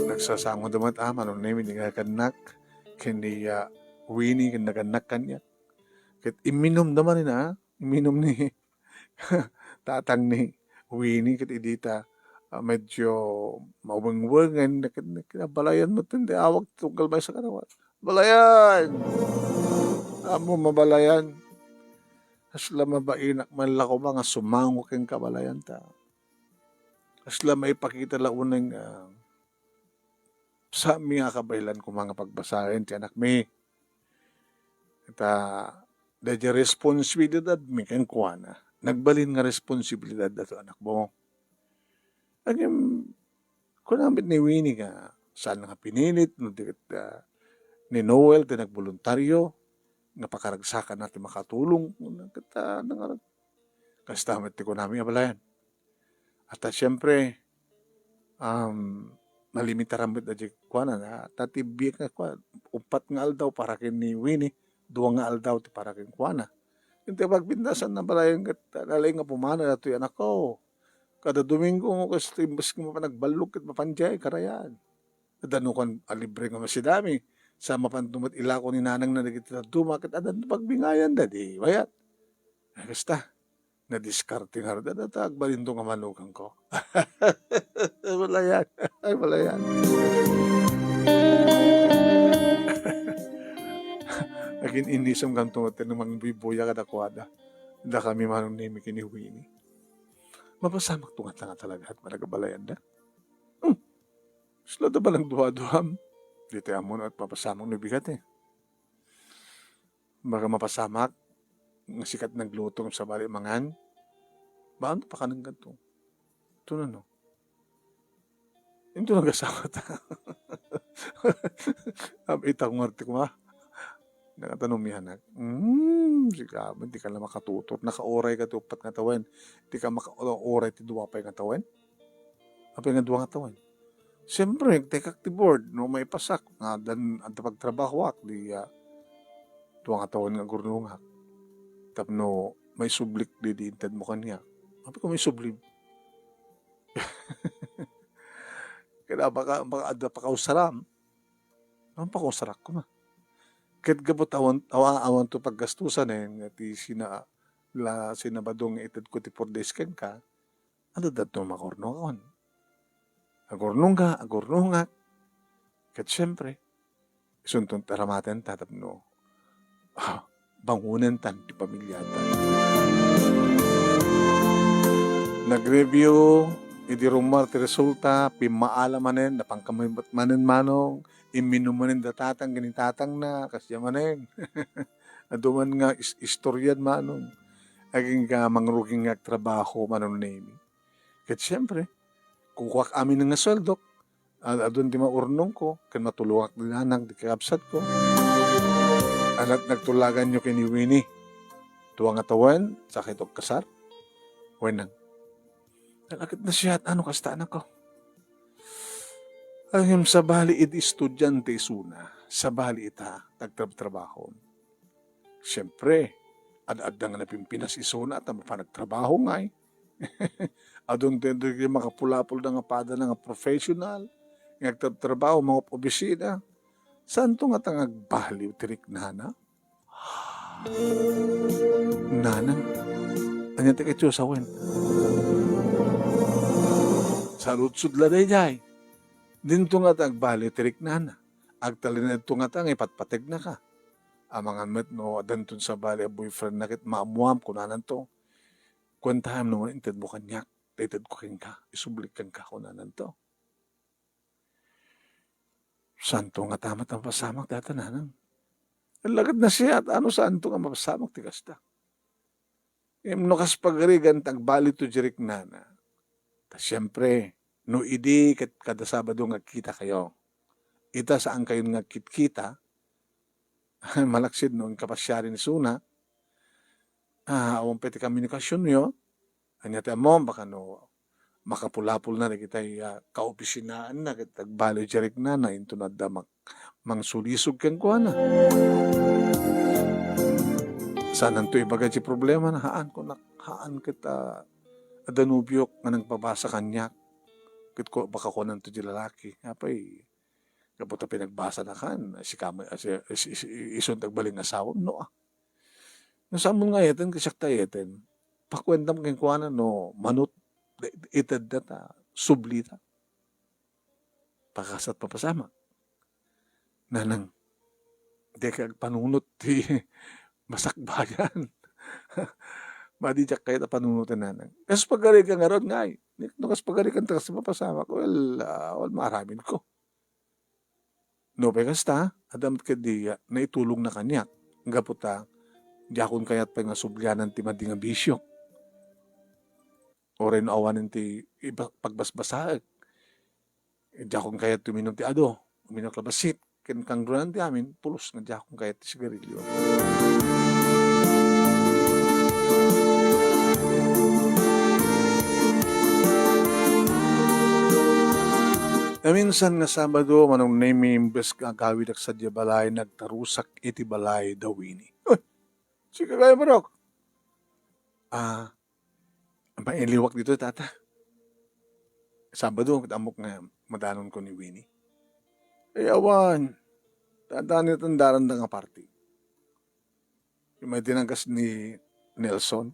Nagsasangoda met, ah, Manong Nemi, ni nga kannak, ken ni, ah, Winnie, ken nagannak kaniak. Ket imminumda manen, ah, imminum ni tatang ni Winnie ket idi ta, ah, medyo mawengwengen, ket, ket abalayan metten ti awag tunggal maysa kanawan. Balayan! Ammom a balayan. Kasla mabainak man la koma nga sumango kenka, balayan, ta kasla maipakita la unay nga saanmi nga kabaelan koma nga pagbasaen ti anakmi. Ta, daydiay responsibilidadmi kenkuana. Nagbalin nga responsibilidad daytoy anakmo. Ngem, kuna met ni Winnie nga saan nga pinilit, no di ket, ah, ni Noel ti nagboluntario nga pakaragsakanna ti makatulong. Kuna ket, ah, nangarag-, kasta met ti kunami, abalayan. At, ah, siyempre, um, nalimitaran met daydiay kuana, na, ta ti biag nga kua-, uppat nga aldaw para ken ni Winnie, dua nga aldaw ti para kenkuana. Iti pagpintasan, nabalayan ket, ah, nalaing nga pumanaw daytoy anakko. Kada Domingo, kas-, imbes nga mapan agballog ket mapan diay karayan. Adda no kuan a libre nga masidami. Sa mapan met ilako ni nanangna dagiti dadduma, ket adda pagbingayanda, di bayat. Ay, kasta. Nadiskarte ngarud, adda ta agbalinto nga manugang ko. Balayan. Ay, balayan. Agin-inisem kanto met ti mangbubuya kadakuada. Dakami Manong Nemi ken ni Winnie. Mapasamakto ngata nga talaga, ket managbalayanda. Hmm. Kasla da ba nagduaduam? Ditoy ammo no et mapasamak no bigat, eh. Baga mapasamak nga sika ti nagluto ngem sabali mangan. Baan pakanen kadto? Ito na, no? Into nagasawata. Am, ita ko nga ti kuma. Nakatanom mi anak. Hmm, sika, di ka la makatutor. Nakauray ka ti uppat nga tawen. Di ka makauray ti dua pay nga tawen. Apay nga dua nga tawen? Siyempre, nagtekak ti board, no, maipasak, nga dan, adda pagtrabahoak, di, ah, dua nga tawen nga agurnongak. Tapno maisublik di, di intedmo kaniak. Apay ko maisubli? Kada baka, baka adda pakausaram. Ang pakausarak ko na. Ket gapu ta awan, awa-, awan to paggastusan, eh, nga ti sina-, la, sinabado nga ited ko ti four days kenka, adda datno makurnongan. Agurnongka, agurnongak. Ket siyempre, isunton ti aramaten ta tapno, ah, bangonentan ti pamiliatan. Nag-review, idi rummuar ti resulta, pimmaala manen, napankami met manen manong, imminum manen da tatang ken ni tatangna, kasdiay manen. Adu man nga is-, istorian manong. Agingga mangruging nga agtrabaho, Manong Nemi. Ket siyempre, kukuak amin nga sueldok, ad-, adun ti maurnongko, ken matulongak ti nanang, ti kakabsatko. Anat nagtulaganyo ken ni Winnie. Dua nga tawen, sakay to agkasar. Wenang. Nalakit na siya, ano, kasta, anakko. Ngem sabali idi estudiante isuna, sabali ita, nagtrabtrabaho. Siyempre, ad-adda nga napimpinas isuna ta mapan agtrabaho ngay. Adun ti, ti makapulapulda nga padana nga professional, nga agtrabtrabaho, mangop-obisina. Saanto ngata nga agbaliw ti riknana? Nanang, ania ti ketyo sawen? Saludsod la daydiay. Dinto ngata agbaliw ti riknana. Agtalinaedto ngata nga ipatpategnaka. Amangan met no addanton sabali a boyfriendna ket maammoam, kunananto. Kuentaem no intedmo kaniak, ta itedko kenka, isublik kenka, kunananto. Saanto ngata met a mapasamak dayta, nanang. Lagip nasiat, ano, saanto nga mapasamak ti kasta? Ngem no kas pagarigan ti agbaliw ti riknana, ta siempre, no idi ket kada Sabado nga agkitakayo, ita saankayon nga agkitkita, malaksid no inkapasiari ni Suna, ah, awan pay ti komunikasionyo, ania ti ammom, baka no makapulapolna dagitay, ah, kaopisinaanna ket agbaliw ti riknana, inton adda mak-, mangsulisog kenkuana. Saananto ibaga ti problemana, haan, kunak, haan ket, ah, adda nobiok nga nagpabasa kaniak. Ket ku-, baka kunanto ti lalaki, apay, gapu ta pinagbasanakan, sika met, si, si, si, isun ti agbalin nga asawam, no, ah. No, saanmo nga ayeten, ket siak ti ayeten. Pakuentam kenkuana no mano ti itedda ta sublita. Pakasat, papasamak. Nanang, dika agpanunot ti masakbayan. Madi diak kayat a panunoten, nanang. Kas pagarigan ngarud, ngay. No kas pagarigan ta kas mapasamak, well, ah, well, maaramidko. No pay kasta, adda met kadi, ah, naitulongna kaniak. Gapu ta, diakon kayat pay nga sublianan ti madi nga bisio. Uray no awanen ti iba-, pagbasbasaek. Diakon kayat ti uminum ti ado, uminum ti labasit, ken kangrunan ti amin, pulos nga diakon kayat ti sigarilio. Naminsan nga Sabado, Manong Nemi, imbes nga agawidak sadiay balay, nagtarusak iti balay da Winnie. Uy, sika kaya, manok? Ah, Mailiwak ditoy, tata. Sabado, ket ammok nga madanonko ni Winnie. Ay, awan. Tata, ni tandaranda nga party. May dinangkas ni Nelson.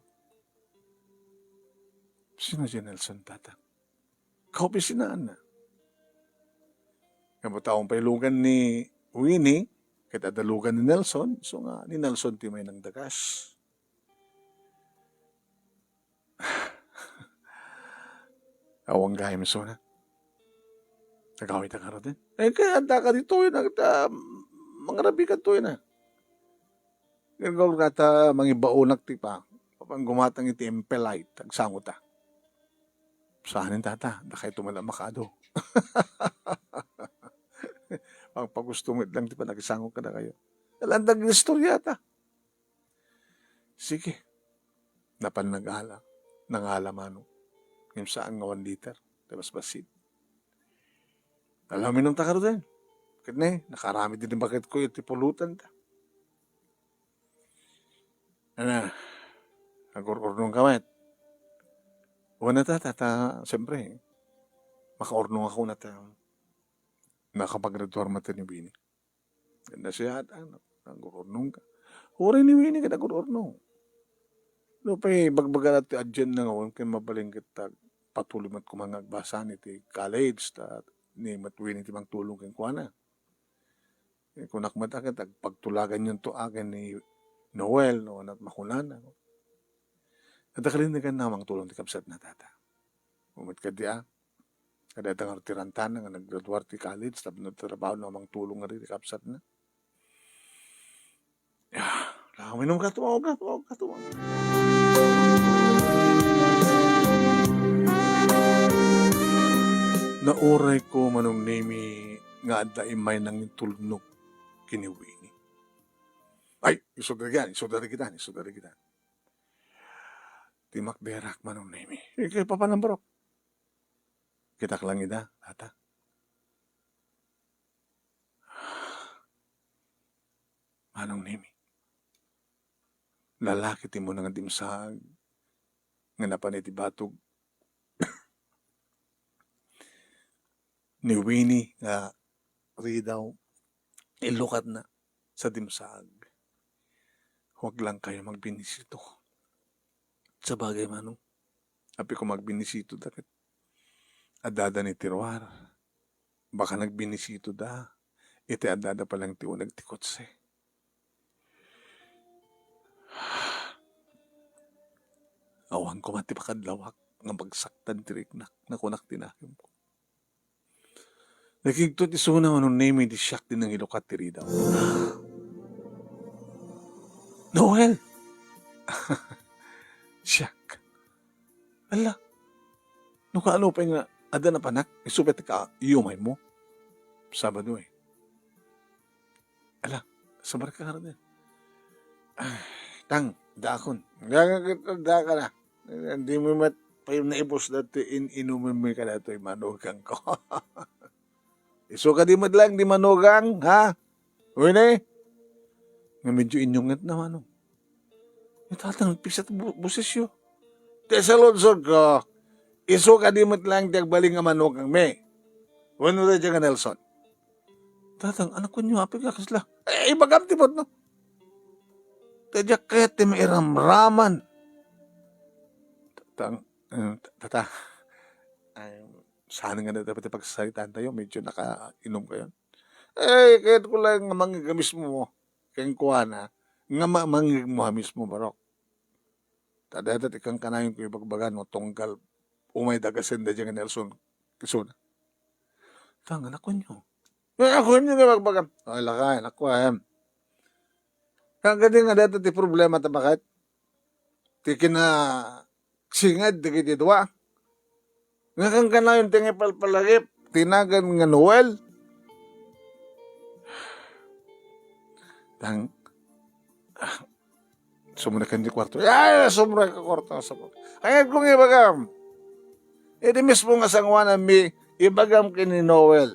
Sino si Nelson, tata? Kaopisinaanna. Nga mataon pay lugan ni Winnie, ket adda lugan ni Nelson, so nga ni Nelson ti may nangdakas. Awan gayam isuna. Agawid a ngaruden. Eh, kaya adda ka ditoy na, ta, mangrabi ka toy na. Gagaw ka ta, mangibaonak ti pa. Papan gumatang iti Impelite, agsango ta. Saanen, tata, dakay tumala makado. Pagpagusto met lang ti panagsango kadakayo. Alandag istorya ta. Sige. Napan nagala, nangala, manong. Ngem saan nga one liter ti basbasit. Ala, uminum ta ngaruden. Ket ne, nakaramid ti baketko iti pulutan ta. Ana, agur-urnong ka met. Wen, tata, ta, siyempre, makaurnong ako na ta. Nakapaggraduar met ni Winnie. Nasihat, ano, nagururnong ka. Uray ni Winnie ket nagururnong. No pay, bagbaga ti agenda nga awan ket mabalin ket ta, patuloy met koma nga agbasa iti college, ta ni met Winnie ti mangtulong kenkuana. Eh, kunak met a ket agpagtulaganyon to aken ni Noel, no, anak makunana. Adda kalintegan na mangtulong ti kabsatna, tata. Umet kadi a, kada ita nga ti rantana nga naggraduar ti college, tapno trabaho na mangtulong nga ti kabsatna. Ah, uminum ka, tumawag ka, tumawag ka, tumawag ka. Nauray ko, Manong Nemi, nga adda immay nangintulnog kini Winnie. Ay, isudar kita, isudar kita, isudar kita. Ti makderak, Manong Nemi. Ikay papanambrok. Kitak lang ida, ata. Manong Nemi. Lalaki ti muna nga dimsaag nga napan iti batog ni Winnie nga ridaw, ilukatna sa dimsaag. Huwag lang kayo magbinisito. Sabagay, manong, apay ko magbinisito, daket adda da ni tiruar. Baka nagbinisitoda iti addada pay laeng ti uneg ti kotse. Awan koma ti pakadlawak nga magsaktan ti riknak, nakunak ti nakemko. Nakigtot isuna, Manong Nemi, idi siak ti nangilukat ti ridaw. Noel! Siak. Ala, no kaano pay nga adda napanak, isu pay ti kaayumaymo. Sabado, eh. Ala, sabar ka ngarud, eh. Ah, tang, daakon. Daakon, daakon na. Dimo met pay naibus dati in-inumen mi kadatoy manugangko. Isu kadi met laeng ti manugang, ha? Wen, eh. Nga medyo inyunget na, Manong. Ni Tatang, nagpigsa ti bu-, bosesyo. Ti saludsodko, isu kadi met laeng ti agbalin nga manugangmi? Wenno daydiay nga Nelson? Tatang, anakkonyo, apay nga kasla? Eh, ibagam ti pudno. Ta diak kayat ti mairamraman. Tatang, eh, tata, ay, saan nga na dapat pagsasaritaan tayo? Medyo nakainum kayo. Eh, kayatko laeng nga mangngeg a mismo kenkuana, nga ma-, mangngegmo a mismo, barok. Ta dayta ti kankanayonko ibagbaga no tunggal umay dagasen daydiay nga Nelson, isuna. Tang, anakkonyo. Eh, anakkonyo nga ibagbaga. Ay, lakay, anakko, em. Kagadi nga dayta ti problema ta baket. Ti kina-, singed dagiti dua. Nga kankanayon ti nga palpalagip, ti nagan nga Noel. Tang, ah, sumunakan ti kuarto. Ay, sumra ka kuarto, sumra. Kayatko nga ibagam. Iti mismo nga sanguananmi, ibagam ken ni Noel.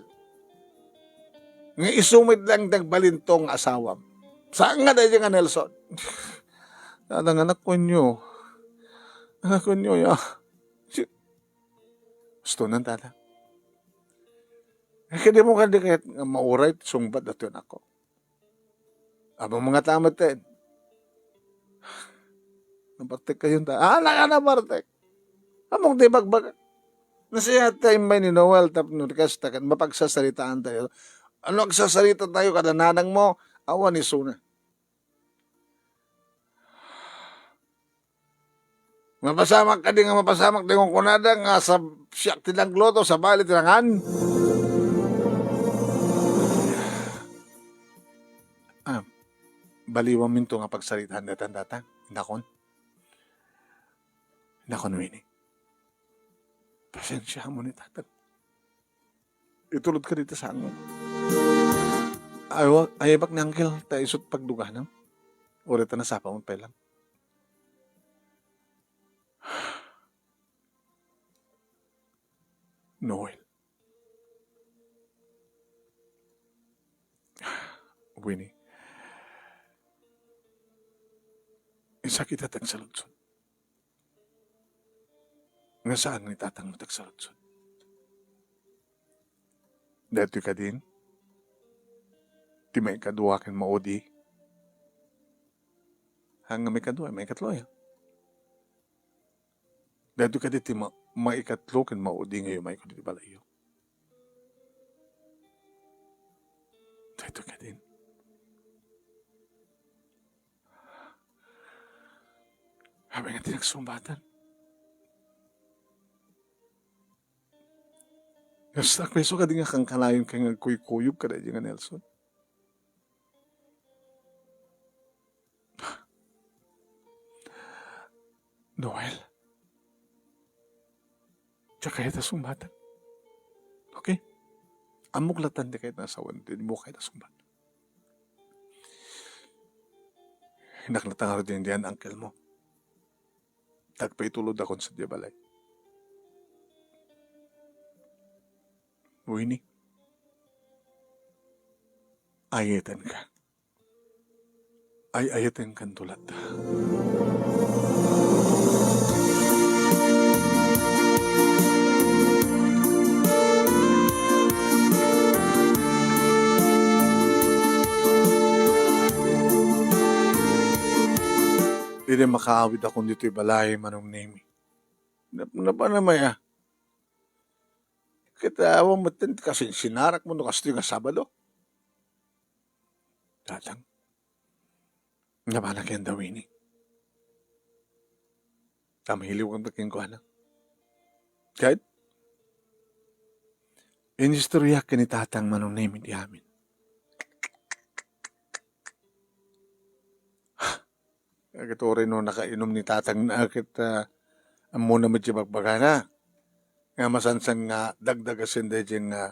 Nga isu met laeng ti agbalinto nga asawam. Saan nga daydiay nga Nelson? Tata, nga anakkonyo. Anakkonyo, ya. Si-, Gusto nan, tata. Eh, kadi mo kadi kayat nga mauray ti sungbat datoy anakko. Amo nga tamet ten. Nabartek kayo, ta. Ah, naka nabartek. Amok ti bagbaga. Nasiya ta immay ni Noel tapno di kasta ket mapagsasaritaan tayo. Ano agsasarita tayo kada nanang mo? Awan isuna. Mapasamak kadi nga mapasamak, di kunkunada nga sa-, siak ti nagluto, sabali ti nangan. Ah, baliwan minto nga pagsaritaan datan, Tatang. Nakon. Nakon, Winnie. Pasensiamo ni Tatang. Itulod ka dita sa angin. Ayaw, ayabak ni Uncle, ta isut pagduganam. Uri ta nasapa mo pa lang. Noel. Winnie. Isakit at ang saludsod. Nga saan ni Tatang mo tagsaludsod? Daytoy kadin, ti maikadua ken maudi. Haan nga maikadua, maikatlo, ya. Daytoy kadin ti ma-, maikatlo ken maudi nga yumayko ditoy balayyo. Daytoy kadin. Apay nga ti nagsungbatan. Kasta, isu kadi nga kankanayon kay nga agkuykuyog kadaydi nga Nelson. Noel, diak kayat a sungbatan. Okay? Ammok latta ti kayat nga asawan, di mo kayat a sungbatan. Innak latta ngarud diay uncle mo. Tagpaitulodakon sadiay balay. Winnie, ayatenka. Ay-ayatenkanto latta. Idi makaawidakon ditoy balay, Manong Nemi. Nap-, napanamaya. Ket, ah, awan met ti kasinsinnarak mo no kastoy nga Sabado. Tatang, napanak ken da Winnie. Tamhiliw kami kenkuana. Ket, inistoryak ken ni Tatang Manong Nemi ti amin. Ket uray no nakainum ni tatangna ket, ah, ammona met ti bagbagana. Nga masansan nga dagdagasen daydiay nga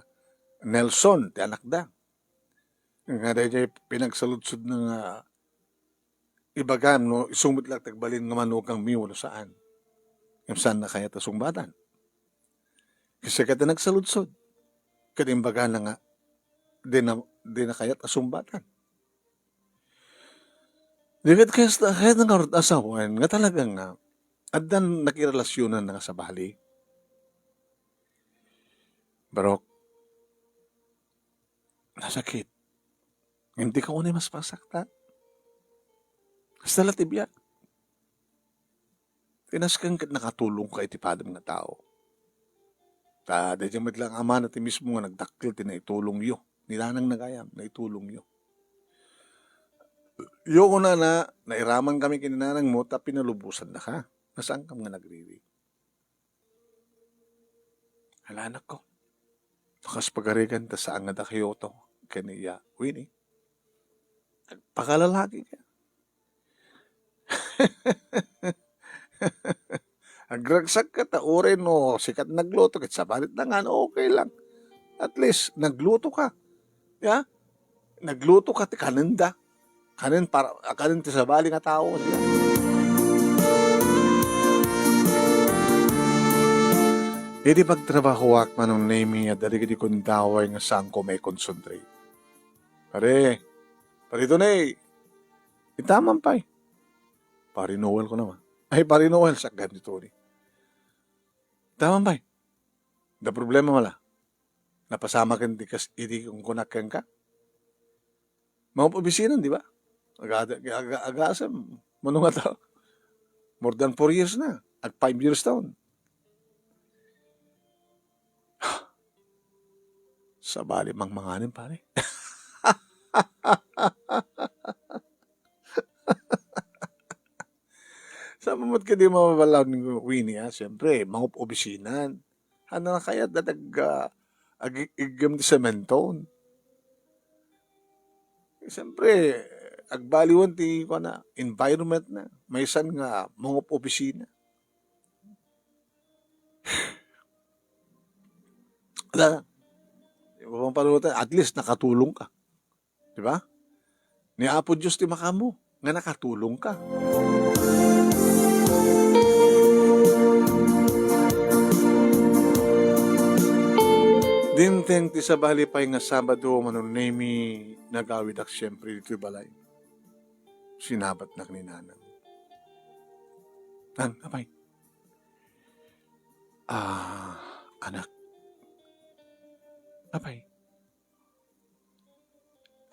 Nelson ti anakda. Nga daydiay pinagsaludsodna nga ibagam no isu met laeng ti agbalin nga manukangmi wenno saan. Ngem saanna kayat a sungbatan. Kasta ket nagsaludsod. Ket imbagana nga dina, dina kayat a sungbatan. Di ket kayat, kayat nga ngarud a sawen nga talaga nga addan nakirelasionan nga sabali. Barok, nasakit. Ngem dika unay maspasakta. Kasta la ti biag. Ti nasken ket nakatulongka iti padem nga tao. Ta daydiay met laeng a amana ti mismo nga nagdakkel ti naitulongyo. Ni nanangna gayam, naitulongyo. Yo kunana, nairaman kami ken ni nanangmo ta pinalubosannaka. Nga saankam nga nagriri. Ala, anakko. Kas pagarigan ta saan nga dakayo to ken ni Winnie. Agpakalalaki ka. Agragsak ka ta uray no sika ti nagluto ket sabali ti nangan, okay lang. At least nagluto ka. Ya? Nagluto ka ti kanenda. Kanen para, kanen ti sabali nga tao. Idi pagtrabahoak, Manong Nemi, adda dagiti gundaway nga saanko maiconcentrate. Pare, Pare Tony, itaman pay. Pare Noel ko naman. Ay, Pare Noel, sakgan ni Tony. Itaman pay. Da problema mala. Napasamaken ti kas-, idi kunkunak kenka. Mangop-obisinan, di ba? Aga-, aga-, agasem. Mano nga tao? More than four years na. Ag five years taon. Sabali mangmanganen, pare. Saan met kadi mababalaw ni Winnie, ah? Siyempre, mangop-obisinan. Ano na kaya dadag, ah, ag-, iggem ti sementon? Siyempre, agbaliwan ti, kuana, environment na. Maysan nga mangop-obisina. Ala, di ba, at least nakatulong ka. Di ba? Ni Apo Dios ti makaammo nga nakatulong ka. Dimteng ti sabali pay nga Sabado, Manong Nemi, nagawidak siyempre ditoy balay. Sinabatnak ni Nanang. Nang, apay? Ah, anak. Apay?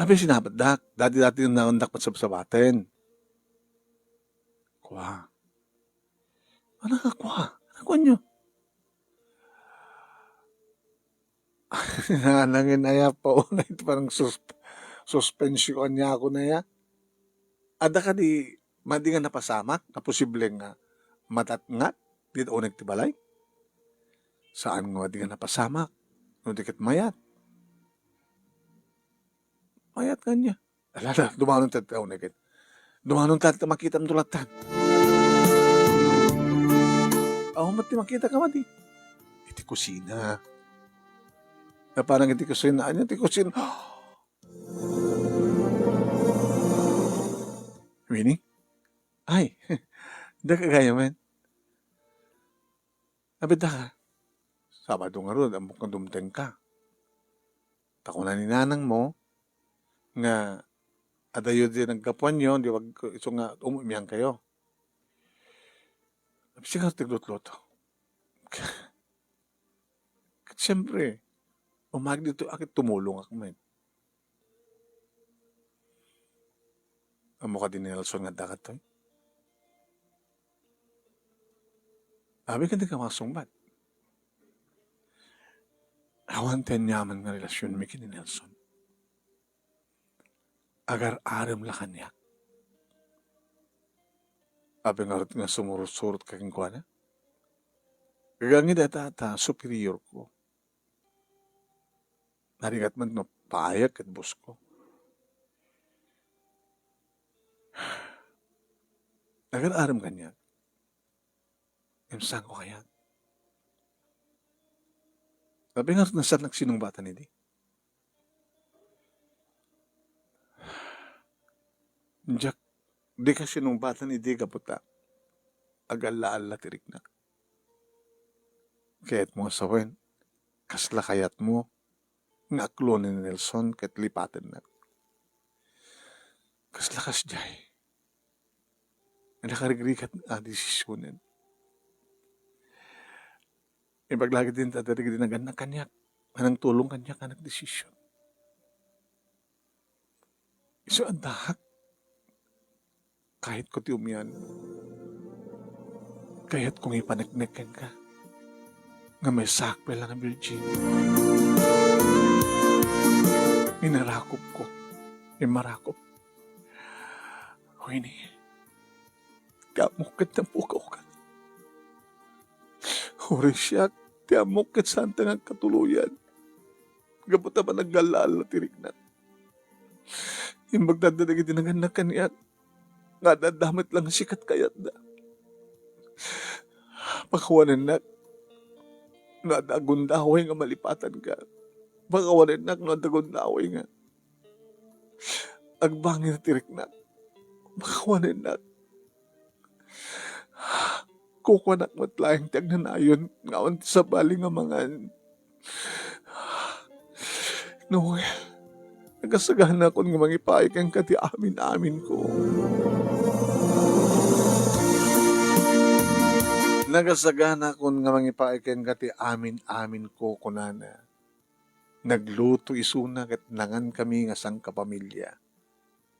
Apay sinabatdak? Dati-dati naundak pagsabsabaten. Kua. Ano nga kua? Ano kua niyo? Nanangin aya pa unay parang susp-, suspension niya ako na ya. Adda kadi madi nga napasamak nga posible nga matatngat dita uneg ti balay? Saan nga madi nga napasamak no di ket mayat? Mayat nga niya. Ala, ala, dumanon ta ti uneg ket. Dumanon ta ti makitam to lattan. Awan met ti makita ka madi. Iti kusina. Naparang iti kusina. Anya ti kusina? Winnie? Ay, daka gayam, men. Abit daka. Sabado ngarud, ammok nga dumteng ka. Ta kuna ni nanang mo, nga adayo di naggapuanyo, di wag isu nga umumian kayo. Sigaw ti lutluto. Ket siyempre, umagi dito, akit tumulong ak met. Ammo kadi ni Nelson nga dakat to, eh? Abi ka di ka masungbat. Awan ti aniaman nga relasionmi ken ni Nelson. Agar-arem la kaniak. Apay ngarud nga sumurot-surot ka kenkuana? Gapu iti dayta ta superiorko. Narigat met no paayek ket bosko. Agar-arem kaniak. Ngem saanko kayat? Apay ngarud nga saannak sinungbatan idi? Diak, dika sinungbatan idi gapu ta agalla-alla ti riknak. Kayatmo nga sawen, kasla kayatmo nga aklonen ni Nelson ket lipatennak. Kasla kasdiay. Nakarigrigat a desisionen. Imbag la ket din ta dagiti nagannak kaniak, a nangtulong kaniak a nagdesision. Isu addaak. Kayatko ti umian. Kayatko nga ipaneknek kenka nga maysaak pay la nga virgin. Inarakupko. Immarakop. Winnie, ti ammok ket napukawka. Uray siak, ti ammok ket saanta nga agkatuloyan. Gapu ta panagalla-alla ti riknak. Imbag ta adda dagiti nagannak kaniak, nga adda met la nga sika ti kayatda. Pakawanennak no adda agundaway nga malipatanka. Pakawanennak no adda agundaway nga agbangin ti riknak. Pakawanennak. Kukuanak met laeng ti agnanayon nga awan ti sabali nga mangan. Noel, nagasaganakon nga mangipaay kenka ti amin-aminko. Nagasaganakon nga mangipaay kenka ti amin-aminko, kunana. Nagluto isuna ket nangankami nga sangkapamilia.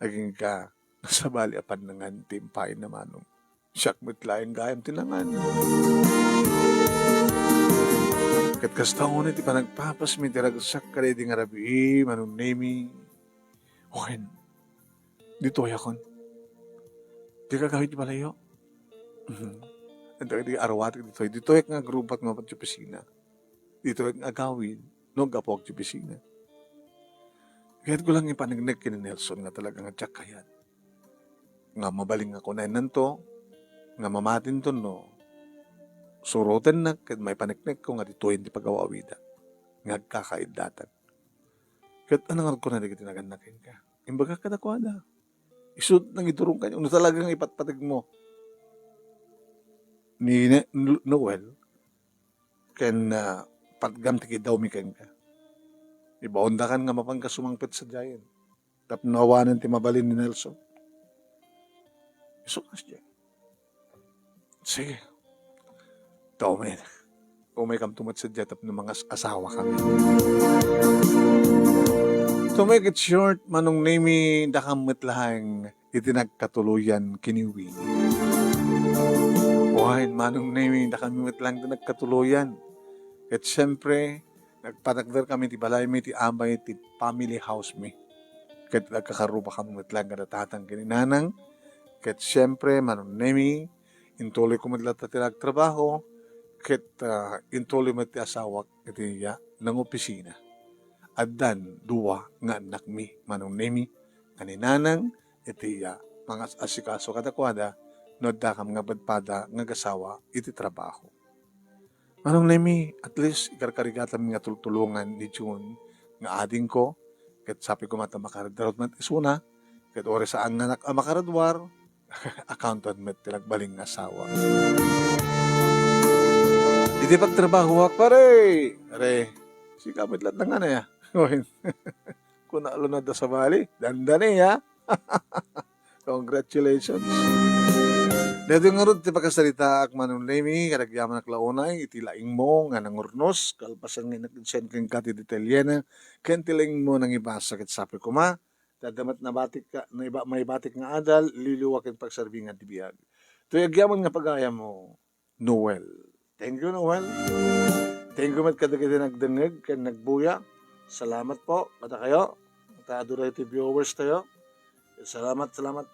Agingga nga sabali a pannangan ti impaayna, Manong. Siak met laeng gayam ti nangan. Ket kasta unay ti panagpapasmi ti ragsak kadaydi nga rabii, Manong Nemi. Wen, ditoyakon. Dika agawid ti balayyo? Mhm. Adda dagiti aruatek ditoy. Ditoyak nga agrubat nga umay ti opisina. Ditoyak nga agawid no aggapuak ti opisina. Kayatko lang ipaneknek ken ni Nelson nga talaga nga diak kayat nga mabalin nga kunanto nga mamatinto no surotennak ket maipaneknekko nga ditoyen ti pagaw-awidak nga agkakaiddatak. Ket ania ngarud kunana dagiti nagannak kenka? Imbagak kadakuada. Isu ti nangidurong kaniak. No talaga nga ipatpategmo ni Ne-, Noel, ken, ah, patgam ti kiddawmi kenka. Ibaondakan nga mapanka sumangpet sadiayen tapno awanen ti mabalin ni Nelson. Isu kasdiay. Sige. Ta umay, umaykam met sadiay tapno mangas-asawakami. To make it short, Manong Nemi, dakam met laeng iti nagkatuloyan ken ni Winnie. Wen, Manong Nemi, dakami met laeng ti nagkatuloyan. Ket siempre, nagpatakderkami ti balaymi ti amay ti family housemi. Ket nagkakarrubakami met laeng kada tatang ken ni nanang. Ket siempre, Manong Nemi, intuloyko met latta ti nagtrabaho, ket, ah, intuloy met ti asawak iti, ah, nangopisina. Addan dua nga annakmi, Manong Nemi, ken ni nanang, iti, ah, mangas-asikaso kadakuada no addakam nga padpada nga agasawa iti trabaho. Manong Nemi, at least, ikarkarigatam nga tultulongan ni June nga adingko, ket sapay koma ta makaradwarot met isuna, ket uray saan nga anak a makaradwar, accountant met ti nagbalin nga asawa. Iti pagtrabahoak, pare, pare, sika met latta nga na, ya. Kuna lo na da sabali, dandani, ya. Congratulations. Daytoy ngarud ti pakasaritaak, Manong Nemi, ket agyamanak la unay iti laingmo nga nangurnos, kalpasan nga innak-send kenka ti detalyena, ken ti laingmo nangibasa ket sapay koma, ta adda met nabatik ka, naiba-, maibatik nga adal, liwliwa ken pagserbi nga ti biag. Toy agyaman nga pagayammo, Noel, Thank you, Noel. Thank you met kadagiti nagdengngeg ken nagbuya. Salamat po kadakayo. Ta adu dagiti viewers tayo. Salamat, salamat.